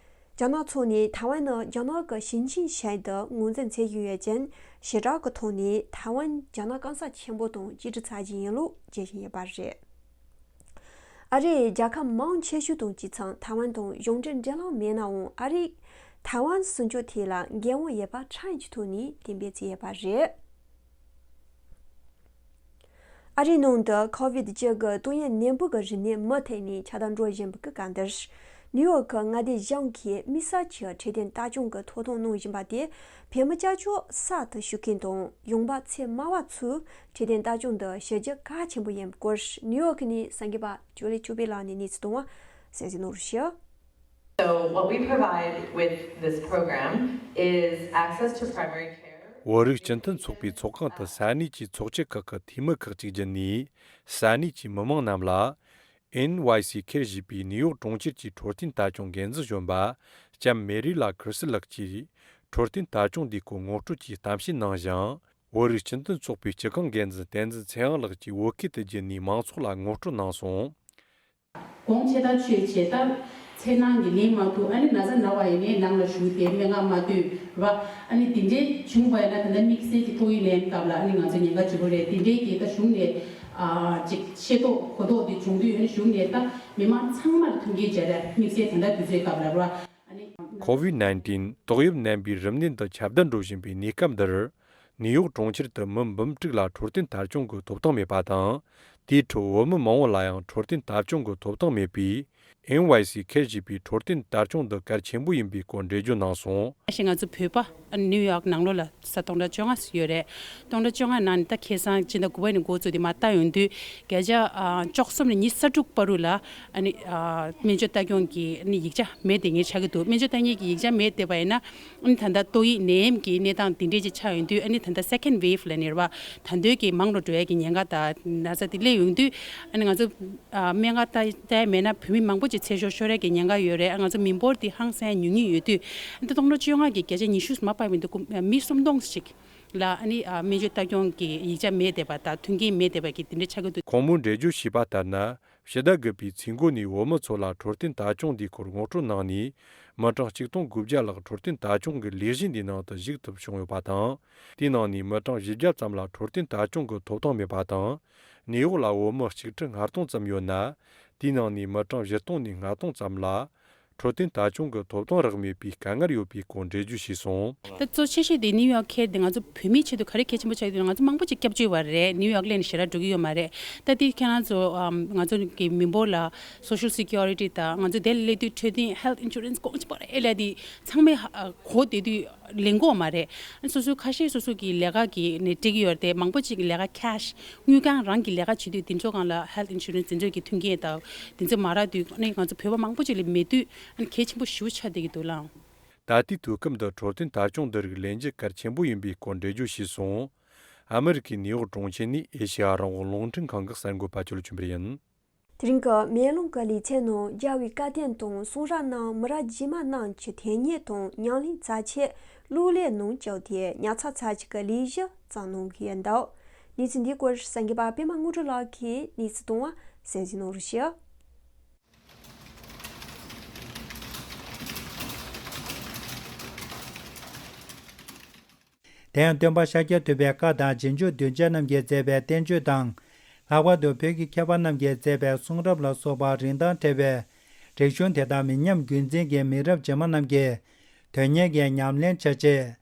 རྒྱ་ནག་ཕྱོགས་ནས་ཐའེ་ཝན་ནི་རྒྱ་ནག་གི་ཞིང་ཆེན་ཞིག་ཏུ་ངོས་འཛིན་བྱེད་བཞིན་ཡོད་ཅིང་། ཞི་དྲག་གི་ཐོག་ནས་ཐའེ་ཝན་རྒྱ་ནག་སྐམ་ས་ཆེན་པོ་དང་གཅིག་སྒྲིལ་བྱ་རྒྱུ་ཡིན་ལུགས་བརྗོད་བཞིན་ཡོད་པ་རེད། ཨ་རིའི་རྒྱལ་ཁབ་མང་ཆེ་ཤོས་དང་གཅིག་མཚུངས་ཐའེ་ཝན་དང་གཞུང་འབྲེལ་འབྲེལ་ལམ་མེད་ནའང་། ཨ་རིས་ཐའེ་ཝན་ཟིན་བྲིས་དེ་ལ་འགན་དབང་ཡོད་པ་ཁྲིམས་ཀྱི་ཐོག་ནས་གཏན་འབེབས་བྱས་ཡོད་པ་རེད། ཨ་རིའི་ནང་དུ་ཁོ་ཝིད་བཅུ་དགུ་ཏོག་དབྱིབས་ནད་འབུ་གི་རིམས་ནད་མུ་མཐུད་ནས་ཁྱབ་གདལ་འགྲོ་བཞིན་པའི་སྐབས་འདིར། ནིའུ་ཡོག་གི་མངའ་སྡེ་གཞུང་གིས་དམིགས་བསལ་གྱི་འཕྲོད་བསྟེན་ལྟ་སྐྱོང་གི་ཐོབ་ཐང་གནང་བཞིན་པ་དེ། བོད་མི་སྐྱབས་བཅོལ་གསར་དུ་ཞུགས་མཁན་དང་ཡོང་འབབ་ཚད་དམའ་བ་ཚོས་འཕྲོད་བསྟེན་ལྟ་སྐྱོང་དུ་ཞུགས་རྒྱུ་གལ་ཆེན་པོ་ཡིན་པའི་སྐོར། ནིའུ་ཡོག་ནས་གསར་འགོད་པ་ཇོ་ལི་ཆོས་འཕེལ་ལགས་ནས་གནས་ཚུལ་བཏང་བ་གསན་གཟིགས་གནང་རོགས་ཞུ། So what we provide with this program is access to primary care. བོད་རིགས་སྤྱི་མཐུན་ཚོགས་པའི་ཚོགས་ཁང་དུ་ས་གནས་ཀྱི་ཚོགས་སྤྱི་ཁག་གི་འཐུས་མི་ཁག་ཅིག་བརྒྱུད་ནས། ས་གནས་ཀྱི་མི་མང་རྣམས་ལ། ཨེན་ཝའི་སི་ཁེར་ཞེས་པའི་ནིའུ་ཡོག་གྲོང་ཁྱེར་གྱི་འཕྲོད་བསྟེན་ལྟ་སྐྱོང་འགན་འཛིན་གཞོན་པ་ལྕམ་མེ་རི་ལ་ཁིར་སི་ལགས་ཀྱིས། འཕྲོད་བསྟེན་ལྟ་སྐྱོང་འདིའི་སྐོར་ངོ་སྤྲོད་ཀྱི་གཏམ་བཤད་གནང་ཞིང་། བོད་རིགས་སྤྱི་མཐུན་ཚོགས་པའི་སྤྱི་ཁང་འགན་འཛིན་བསྟན་འཛིན་ཚེ་དབང་ལགས་ཀྱིས་བོད་སྐད་དུ་བརྗོད་ནས་མང་ཚོགས་ལ་ངོ་སྤྲོད་གནང་སོང་། དགོངས་ཆེ་ད་ཆོས་བྱེད་ད། འཚེར་སྣང་གིས་ལེན་མ་ཐུབ། ཨ་ནི་ན་ཚ་ན་བ་ཡིན་ནའི་ནང་ལ་བཞུགས་ཏེ་སྨན་ཁང་མ་སྡོད་ར། ཨ་ནི་དེ་འདྲའི་བྱུང་བ་ཡིན་ན་ད་ལྟ་དམིགས་བསལ་གྱི་ཏོག་དབྱིབས་ནད་སྐབས་ལ་ཨ་ནི་ང་ཚོ་ཉེན་ཁ་ཆེ་པོ་རེད། དེ་འདྲའི་གི་ད་གཞུང་ནས་ཨ་ཅིག་ཤེས་རྟོགས་གོ་རྟོགས་དེ་བྱུང་དུས། ཨ་ནི་གཞུང་ནས་ད་མི་མང་ཚང་མར་མཐུན་རྐྱེན་སྦྱར་ར། དམིགས་བསལ་ད་ལྟ་དུས་ཚོད་སྐབས་ལ་ར། ཨ་ནི་ཁོ་ཝིད་ནའིན་ཊིན་ཏོག་དབྱིབས་ནད་འབུའི་རིམས་ནད་འདི་ཁྱབ་གདལ་འགྲོ་བཞིན་པའི་གནས་སྐབས་འདིར། ནིའུ་ཡོག་གྲོང་ཁྱེར་དུ་མི་འབུམ་དྲུག་ལ་འཕྲོད་བསྟེན་ལྟ་སྐྱོང་གི་ཐོབ་ཐང་མེད་པ་དང་། དེའི་ཁྲོད་བོད་མི་མང་བོ་ལ་ཡང་འཕྲོད་བསྟེན་ལྟ་སྐྱོང་གི་ཐོབ་ཐང་མེད་པས། ཨེན་ཝའི་སི་ཁེར་ཞེས་པའི་འཕྲོད་བསྟེན་ལྟ་སྐྱོང་འདི་གལ་ཆེན་པོ་ཡིན་པའི་སྐོར་འགྲེལ་བརྗོད་གནང་སོང་། ཞེས་ང་ཚོ་བོད་པ་ནིའུ་ཡོག་ནང་ལོགས་ལ་ས་སྟོང་ཕྲག་བཅོ་ལྔ་ཙམ་ཡོད་རེད། སྟོང་ཕྲག་བཅོ་ལྔ་ནང་ནས་ད་ཁ་སང་སྤྱི་ཟླ་དགུ་པ་ནས་འགོ་བཙུགས་ཏེ་མར་བལྟ་ཡོང་དུས། བརྒྱ་ཆ་ཨ་བཅུ་གསུམ་ནས་ཉི་ཤུ་རྩ་དྲུག་བར་དུ་ལ་ཨ་ནི་ཨ་སྨན་བཅོས་ལྟ་སྐྱོང་གི་ཨ་ནི་ཡིག་ཆ་མེད་དེ་ངས་ཆགས་ཀྱི་འདུག་སྨན་བཅོས་ལྟ་མཁན་གྱི་ཡིག་ཆ་མེད་བསྡད་པ་ཡིན་ན། ཨ་ནི་ད་ལྟ་ཏོག་དབྱིབས་ནད་ཡམས་ཀྱི་གནས་སྟངས་དེ་འདྲས་ཅིག་ཆགས་ཡོང་དུས། ཨ་ནི་ད་ལྟ་སེ་ཀེན་ཌི་ཝེབ་ལབ་ནས་རེད་པ། ད་འདོད་ཀྱི་མང་རུ་འགྲོ་ཡ་གི་ཉེན་ཁ་དང་ན་ཚ་དེ་སླེབས་ཡོང་དུས། ཨ་ནི་ང་ཚོ་ཨ་སྨན་ཁང་ལྟ་ལྟ་ཡ་མེད་ན་བོད་མི་མང་པོ་ཅིག་ཚེ་སྲོག་ཤོར་ཡ་གི་ཉེན་ཁ་ཡོད་རེད། ཨ་ང་ཚོ་མི་འབོར་དེ་ཧང་སང་ཉུང་ཉུང་ཡོད་དུས། ཨ་ད་སྟོང་ཕྲག་བཅོ་ལྔ་གི་བརྒྱ་ཆ་ཉི་ཤུ་མ་ཕབ་མི་འདུག་མི་སུམ་སྟོང་ཞིག་ལ་ཨ་ནི་ཨ་སྨན་བཅོས་ལྟ་སྐྱོང་གི་ཡིག་ཆ་མེད་བསྡད་པ་དང་མཐུན་རྐྱེན་མེད་བསྡད་པ་གི་དེ་འདྲ་ཆགས་ཀྱི་འདུག་ཁོང་མོས་འགྲེལ་བརྗོད་བྱས་པ་ལྟར་ན། ཕྱི་ཟླ་དགུ་པའི་ཚེས་འགོ་ནས་བོད་མི་ཚོ་ལ་འཕྲོད་བསྟེན་ལྟ་སྐྱོང་འདིའི་སྐོར་ངོ་སྤྲོད་གནང་ནས། མི་གྲངས་ཆིག་སྟོང་དགུ་བརྒྱ་ལྷག་འཕྲོད་བསྟེན་ལྟ་སྐྱོང་གི་ལས་གཞི་འདིའི་ནང་དུ་ཞུགས་ཐུབ་བྱུང་ཡོད་པ་དང་། དེའི་ནང་ནས་མི་གྲངས་བཞི་བརྒྱ་ཙམ་ལ་འཕྲོད་བསྟེན་ལྟ་སྐྱོང་གི་ཐོབ་ཐང་མེད་པ་དང་། ནིའུ་ཡོག་ལ་བོད་མི་གཅིག་ཁྲི་ལྔ་སྟོང་ཙམ་ཡོད་ན། དེའི་ནང་ནས་མི་གྲངས་བཞི་སྟོང་ནས་ལྔ་སྟོང་ཙམ་ལ་འཕྲོད་བསྟེན་ལྟ་སྐྱོང་གི་ཐོབ་ཐང་རག་མེད་པའི་དཀའ་ངལ་ཡོད་པའི་སྐོར་འགྲེལ་བརྗོད་བྱས་སོང་། ད་གཙོ་ཆེ་ཤོས་དེ་ནིའུ་ཡོག་ཁེར་དེ་ང་ཚོ་བོད་མིའི་ཆེད་དུ་ག་རེ་གལ་ཆེན་པོ་ཆགས་ཡོད་དུས། ང་ཚོ་མང་པོ་ཅིག་སྐྱབས་བཅོལ་བ་རེད། ནིའུ་ཡོག་སླེབས་ནས་ཞེ་དྲག་འགྲོ་གི་ཡོད་མ་རེད། ད་དེ་ཁྱེད་རང་ཚོ་ཨམ་ང་ཚོ་གི་མི་འབོར་ལ་སོ་ཤལ་སི་ཀུ་རི་ཊི་དང་ང་ཚོ་དེ་ལ་སླེབས་དུས་འཕྲོད་བསྟེན་ཧེལ་ཐི་ཨིན་ཤུ་རན་སི་གོང་ཆེ་པོ་རེད་ལབ་དེ་ཚང་མས་ཧ་གོ་བསྡད་དུས་ལེན་གྱི་ཡོད་མ་རེད། སོ་སོའི་ཁ་ཤས་སོ་སོ་གི་ལས་ཀ་གི་ནས་སྤྲད་ཀྱི་ཡོད་རེད་དེ། མང་པོ་ཅིག་གི་ལས་ཀ་ཁེ་ཤི་དངུལ་ཁང་རང་གི་ལས་ཀ་བྱེད་དུས་དེ་ཚོ་སྒང་ལ་ཧེལ་ཐི་ཨིན་ཤུ་རན་སི་དེ་ཚོ་གི་མཐུན་རྐྱེན་དང་དེ་ཚོ་མ་རག་དུས། ཨ་ནི་ང་ཚོ་བོད་པ་མང་པོ་ཅིག་ལ་མེད་དུས་ཨ་ནི་གལ་ཆེན་པོ་ཞེ་པོ་ཆགས་བསྡད་ཀྱི་འདུག་ལགས། ད་ལྟའི་དུས་སྐབས་འདི་འཕྲོད་བསྟེན་ལྟ་སྐྱོང་འདི་རིགས་ལེན་རྒྱུ་གལ་ཆེན་པོ་ཡིན་པའི་སྐོར་འགྲེལ་བརྗོད་བྱས་སོང་། ཨ་མི་རི་ཀའི་ནིའུ་ཡོག་གྲོང་ཁྱེར་ནས་ཨེ་ཤེ་ཡ་རང་དབང་རླུང་འཕྲིན་ཁང་གི་གསར་འགོད་པ་ཆོས་ལ་ཆོས་འཕེལ་ཡིན། དེ་རིང་གི་མེ་ལོང་གི་ལེ་ཚན་ནང་རྒྱལ་བའི་བཀའ་བསྟན་དང་གསུང་རབ་རྣམས་མི་རབས་རྗེས་མ་རྣམས་ཀྱི་ཐོན་སྙེག་དང་ཉམས་ལེན་རྩ་ཆེད་གློག་ཀླད་ནང་བཅུག་སྟེ་ཉར་ཚགས་ཚར་གཅིག་གི་ལས་གཞི་བརྩམས་གནང་གི་ཡོད་འདུག་གནས་ཚུལ་འདིའི་སྐོར་གསར་འགོད་པ་པད་མ་དངོས་གྲུབ་ལགས་ཀྱིས་གནས་ཚུལ་བཏང་བ་གསན་གཟིགས་གནང་རོགས་ཞུ། དེ་ཡང་སྟོན་པ་ཤཱཀྱ་ཐུབ་པའི་བཀའ་དང་རྗེས་འཇུག་གདུལ་བྱ་རྣམས་ཀྱིས་མཛད་པའི་བསྟན་བཅོས་དང་། ལྷག་པར་དུ་བོད་ཀྱི་མཁས་པ་རྣམས་ཀྱིས་མཛད་པའི་གསུང་རབ་ལ་སོགས་པ་རིན་ཐང་བྲལ་བའི་རིག་གཞུང་དེ་དག་མི་ཉམས་རྒྱུན་འཛིན་གྱི་མི་རབས་རྗེས་མ་རྣམས་ཀྱིས་དོན་གཉེར་གྱིས་ཉམས་ལེན་བྱ་ཆེད། རྒྱ་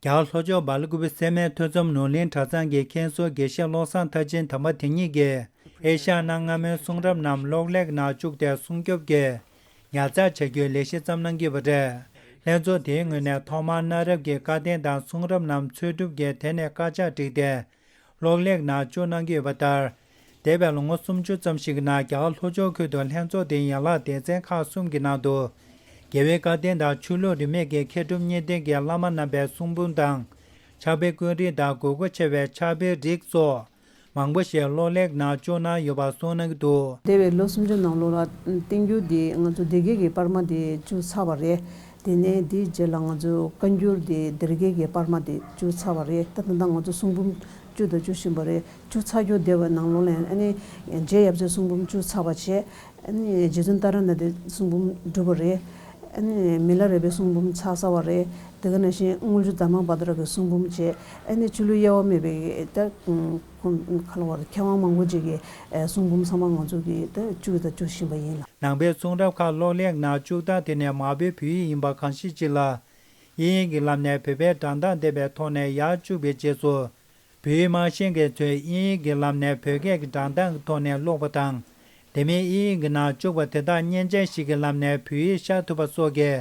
གར་ལྷོ་ཕྱོགས་སྦེལ་ཀོབ་སེར་སྨད་ཐོས་བསམ་ནོར་གླིང་གྲྭ་ཚང་གི་མཁན་ཟུར་དགེ་བཤེས་བློ་བཟང་མཐར་ཕྱིན་དམ་པ་དེ་ཉིད་ཀྱིས་ཨེ་ཤ་ཡ་གནའ་སྔ་མོའི་གསུང་རབ་རྣམས་གློག་ཀླད་ནང་བཅུག་སྟེ་སྲུང་སྐྱོབ་ཀྱིས། ཉར་ཚགས་བྱ་རྒྱུའི་ལས་གཞི་བརྩམས་གནང་གི་ཡོད་པ་རེད། ལྷན་ཚོགས་དེའི་ངོས་ནས་ཐོག་མར་གནའ་རབས་ཀྱི་བཀའ་བསྟན་དང་གསུང་རབ་རྣམས་འཚོལ་སྒྲུབ་ཀྱིས་དེ་ནས་དཀར་ཆག་བསྒྲིགས་ཏེ། གློག་ཀླད་ནང་བཅུག་གནང་གི་ཡོད་པ་ལྟར། འདས་པའི་ལོ་ངོ་སུམ་ཅུ་ཙམ་ཞིག་གི་ནང་རྒྱ་གར་ལྷོ་ཕྱོགས་ཁུལ་དུ་ལྷན་ཚོགས་དེའི་ཡན་ལག་སྡེ་ཚན་ཁག་གསུམ་གྱི་ནང་དུ། རྒྱལ་བའི་བཀའ་བསྟན་དང་ཆོས་ལུགས་རིས་མེད་ཀྱི་མཁས་གྲུབ་གཉིས་ལྡན་གྱི་བླ་མ་རྣམ་པའི་གསུང་འབུམ་དང་། ཕྱག་དཔེ་ཀུན་རིག་དང་དགོས་མཁོ་ཆེ་བའི་ཕྱག་དཔེའི་རིགས་སོགས། མང་པོ་ཞིག་གློག་ཀླད་ནང་བཅུག་གནང་ཡོད་པ་གསུངས་གནང་གི་འདུག་འདས་པའི་ལོ་སུམ་ཅུ་ནང་ལོགས་ལ་བསྟན་འགྱུར་འདི་ང་ཚོ་སྡེ་དགེ་གི་པར་མ་དེ་བཅུག་ཚར་བ་རེད། དེ་ནས་དེའི་རྗེས་ལ་ང་ཚོ་བཀའ་འགྱུར་འདི་སྡེ་དགེ་གི་པར་མ་དེ་བཅུག་ཚར་བ་རེད། ད་ད་ལྟ་ང་ཚོ་གསུང་འབུམ་བཅུག་དང་བཅུག་བཞིན་པ་རེད། བཅུག་ཚར་རྒྱུ་བསྡད་པའི་ནང་ལོགས་ལ་ཨ་ནི་རྗེ་ཡབ་སྲས་གསུང་འབུམ་བཅུག་ཚར་བ་བྱས། ཨ་ནི་རྗེ་བཙུན་ཏཱ་ར་ནཱ་ཐའི་གསུང་འབུམ་གྲུབ་པ་རེད། ཨ་ནི་མི་ལ་རས་པའི་གསུང་འབུམ་ཚར་ཚར་བ་རེད། དེ་ག་ནང་བཞིན་དངུལ་ཆུ་དྷརྨ་བྷ་དྲ་གི་གསུང་འབུམ་བཅས། ཨ་ནི་ཆུ་ལུད་གཡར་བ་མེད་པའི་ད་ཁ་ལོ་བར་མཁས་དབང་མང་པོ་ཅིག་གིས་གསུང་འབུམ་ཚང་མ་ང་ཚོ་གིས་ད་བཅུག་དང་བཅུག་བཞིན་པ་ཡིན་ལ། ནང་པའི་གསུང་རབ་ཁག་གློག་ཀླད་ནང་བཅུག་སྟངས་དེ་ནི་མ་བོའི་བོད་ཡིག་ཡིན་པ་གང་ཤེས་ཅིག་ལ། དབྱིན་ཡིག་གི་ལམ་ནས་བོད་པའི་འགྲམ་ཐག་འདེད་པའི་ཐོག་ནས་ཡར་བཅུག་པའི་རྗེས་སུ། བོད་ཡིག་མ་ཤེས་མཁན་ཚོས་དབྱིན་ཡིག་གི་ལམ་ནས་བོད་སྐད་ཀྱི་འགྲམ་ཐག་གི་ཐོག་ནས་ཀློག་པ་དང་། དེ་མིན་དབྱིན་ཡིག་གི་ནང་བཅུག་པ་དེ་དག་མཉེན་ཆས་ཤིག་གི་ལམ་ནས་བོད་ཡིག་ཤར་ཐུབ་པ་སོགས་ཀྱི་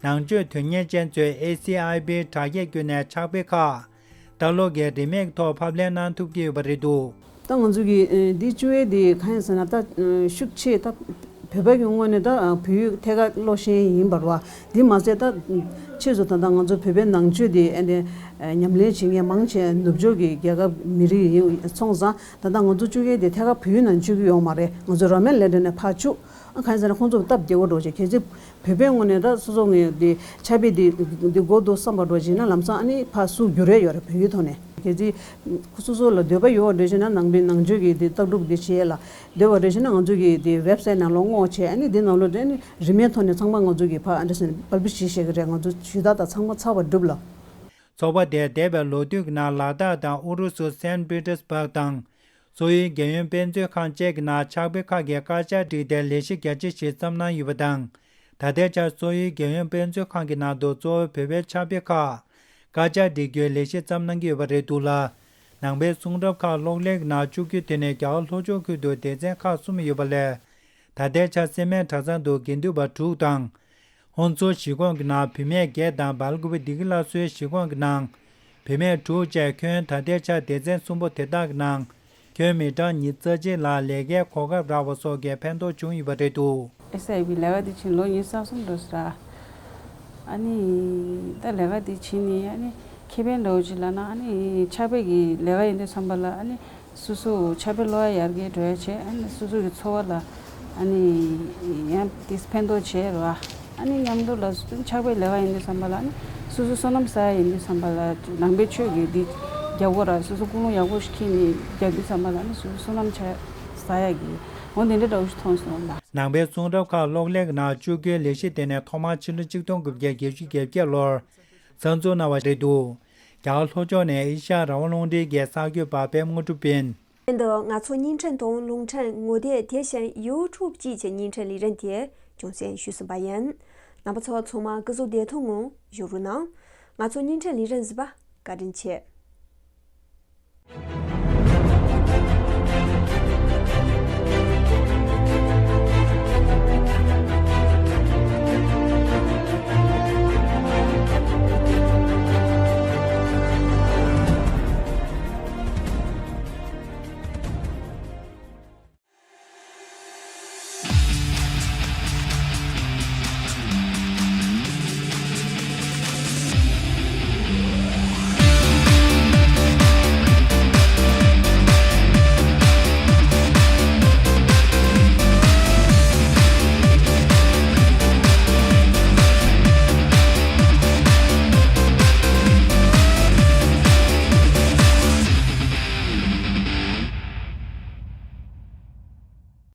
ནང་ཆོས་དོན་གཉེར་ཅན་ཚོས་ཨེ་སི་ཨའི་པིའི་དྲ་རྒྱ་བརྒྱུད་ནས་ཕྱག་དཔེ་ཁག་ལྟ་ཀློག་གི་རིན་མེད་ཐོག་ཕབ་ལེན་གནང་ཐུབ་ཀྱི་ཡོད་པ་རེད་འདུག་ད་ང་ཚོ་གི་ཨ་འདི་བཅུག་ཡས་འདི་གང་ཡིན་ཟེར་ན། ད་ཤུགས་ཆེ་ད་བོད་པ་གི་ངོས་ནས་ད་བོད་ཡིག་ཐད་ཀར་ཀློག་ཤེས་ཡིན་པ་རེད་བ། འདི་མ་ཟད་ད་ཕྱིས་སུ་ད་ལྟ་ང་ཚོ་བོད་པའི་ནང་ཆོས་འདི་ཨ་ནི་ཉམས་ལེན་བྱེད་མཁན་མང་ཆེ་ནུབ་ཕྱོགས་ཀྱི་རྒྱལ་ཁབ་མི་རིགས་ཡིན་སོང་ཙང་། ད་ལྟ་ང་ཚོ་བཅུག་ཡས་འདི་ཐད་ཀར་བོད་ཡིག་ནང་བཅུག་གི་ཡོད་མ་རེད། ང་ཚོ་རོ་མན་ལེ་ཊར་ནས་ཕར་བཅུག་ཨ་གང་ཡིན་ཟེར་ན་ཁོང་ཚོ་སྟབས་བདེ་བོ་འགྲོ་བྱས། གལ་སྲིད་བོད་པའི་ངོས་ནས་ད་སོ་སོ་ངོས་འདི་ཕྱག་དཔེ་འདི་འདི་དགོས་འདུག་བསམ་པ་འགྲོ་བྱས་ན། ལམ་སང་ཨ་ནི་ཕར་བསུ་རྒྱུ་རེ་ཡོད་རེད། བོད་ཡིག་ཐོག་ནས། གལ་སྲིད་སོ་སོ་ལ་འདོད་པ་ཡོད་པ་འགྲོ་བྱས་ན། ནང་པའི་ནང་ཆོས་ཀྱི་འདི་ལྟ་གྲུབ་འདི་བྱེད་ཡས་ལ་འདོད་པ་འགྲོ་བྱས་ན། ང་ཚོ་གི་འདི་ཝེབ་སའིཊ་ནང་ལོགས་བསྔོགས་བྱས། ཨ་ནི་འདི་ནང་ལོགས་འདི་ནི་རིན་མེད་ཐོག་ནས་ཚང་མ་ང་ཚོ་གི་ཕར་ཨ་འདྲ་ཟེར་ནས་པབ་ལི་ཤི་བྱེད་ཀྱི་རེད། ང་ཚོ་ཞུ་དག་དང་ཚང་མ་ཚར་བ་གྲུབ་ལ། ཚོགས་པ་དེས་འདས་པའི་ལོ་དུས་ཀྱི་ནང་ལ་དྭགས་དང་ཨུ་རུ་སུ་སན་པི་ཏེར་སྦག་དང་། སོག་ཡུལ་རྒྱལ་ཡོངས་དཔེ་མཛོད་ཁང་བཅས་ཀྱི་ནང་ཕྱག་དཔེ་ཁག་གི་དཀར་ཆག་བསྒྲིགས་ཏེ་ལས་གཞི་རྒྱ་ཆེ་ཞིག་བརྩམས་གནང་ཡོད་པ་དང་། ད་ལྟའི་ཆར་སོག་ཡུལ་རྒྱལ་ཡོངས་དཔེ་མཛོད་ཁང་གི་ནང་དུ་གཙོ་བོ་བོད་པའི་ཕྱག་དཔེ་ཁག་དཀར་ཆག་བསྒྲིག་རྒྱུའི་ལས་གཞི་བརྩམས་གནང་གི་ཡོད་པ་རེད་འདུག་ལ། ནང་པའི་གསུང་རབ་ཁག་གློག་ཀླད་ཀྱི་ནང་བཅུག་རྒྱུ་དེ་ནི་རྒྱ་གར་ལྷོ་ཕྱོགས་ཁུལ་དུ་སྡེ་ཚན་ཁག་གསུམ་ཡོད་པ་ལས། ད་ལྟའི་ཆར་སེར་སྨད་གྲྭ་ཚང་དུ་དགེ་འདུན་པ་དྲུག་དང་། ཧོན་སུར་གཞིས་ཁོངས་ཀྱི་ནང་བུད་མེད་བརྒྱད་དང་། སྦེལ་ཀོབ་བདེ་སྐྱིད་སླར་གསོའི་གཞིས་ཁོངས་ཀྱི་ནང་བུད་མེད་དྲུག་བཅས་ཁྱོན་ད་ལྟའི་ཆར་སྡེ་ཚན་གསུམ་པོ་དེ་དག་གི་ནང་ཁྱོན་མི་གྲངས་ཉི་ཤུ་རྩ་གཅིག་ལ་ལས་ཀའི་གོ་སྐབས་རག་པ་སོགས་ཀྱི་ཕན་ཐོགས་བྱུང་ཡོད་པ་རེད་འདུག་ཨེ་སི་ཨའི་པི་ལས་ཀ་འདི་བྱས་ནས་ལོ་ཉི་ཤུ་རྩ་གསུམ་འགྲོ་ས་ར། ཨ་ནི་ད་ལས་ཀ་འདི་བྱས་ནས་ཨ་ནི་ཁེ་ཕན་འདྲ་བོ་ཅིག་ལབ་ན། ཨ་ནི་ཕྱག་དཔེ་གི་ལས་ཀ་ཡིན་དུས་ཙམ་པ་ལ། ཨ་ནི་སོ་སོ་ཕྱག་དཔེ་ཀློག་ཡ་ཡར་རྒྱས་འགྲོ་ཡ་བྱས། ཨ་ནི་སོ་སོ་གི་འཚོ་བ་ལ་ཨ་ནི་ཡང་ཏིས་ཕན་ཐོགས་བྱས་རོ། ཨ་ནི་མཉམ་དུ་ལ་ཕྱག་དཔེ་ལས་ཀ་ཡིན་དུས་ཙམ་པ་ལ། ཨ་ནི་སོ་སོ་བསོད་ནམས་བསགས་ཡ་ཡིན་དུས་ཙམ་པ་ལ། ནང་པའི་ཆོས་ཀྱི་འདི་རྒྱག་དགོས་ར། སོ་སོ་ཀུན་སློང་ཡག་པོ་ཞིག་འཁྱེར་ནས་རྒྱག་དུས་ཙམ་པ་ལ། ཨ་ནི་སོ་སོ་བསོད་ནམས་ཆ་བསགས་ཡ་གི་འོ་དེ་འདྲ་འདྲ་བོ་ཞིག་མཐོང་སོང་ལ། ནང་པའི་གསུང་རབ་ཁག་གློག་ཀླད་ཀྱི་ནང་བཅུག་རྒྱུའི་ལས་གཞི་དེ་ནི་ཐོག་མར་ཕྱི་ལོ་ཆིག་སྟོང་དགུ་བརྒྱ་བརྒྱད་ཅུ་གྱ་བརྒྱད་ལོར་གསར་འཛུགས་གནང་བ་རེད་འདུག་རྒྱ་གར་ལྷོ་ཕྱོགས་ནས་ཨེ་ཤ་ཡ་རང་དབང་རླུང་འཕྲིན་གྱི་གསར་འགོད་པ་པད་མ་དངོས་གྲུབ་ཡིན། དེ་འདི་ང་ཚོ་བརྙན་འཕྲིན་དང་རླུང་འཕྲིན་ངོ་དེབ། དེ་བཞིན་ཡུ་ཊུབ་བཅས་ཀྱི་བརྙན་འཕྲིན་ལས་རིམ་དེ་རྒྱུན་སྲིང་ཞུས་ཟིན་པ་ཡིན། རྣམ་པ་ཚོ་ཚང་མ་སྐུ་གཟུགས་བདེ་ཐང་ངང་བཞུགས་རོགས་གནང་། ང་ཚོ་བརྙན་འཕྲིན་ལས་རིམ་གཟིགས་པ་བཀའ་དྲིན་ཆེ།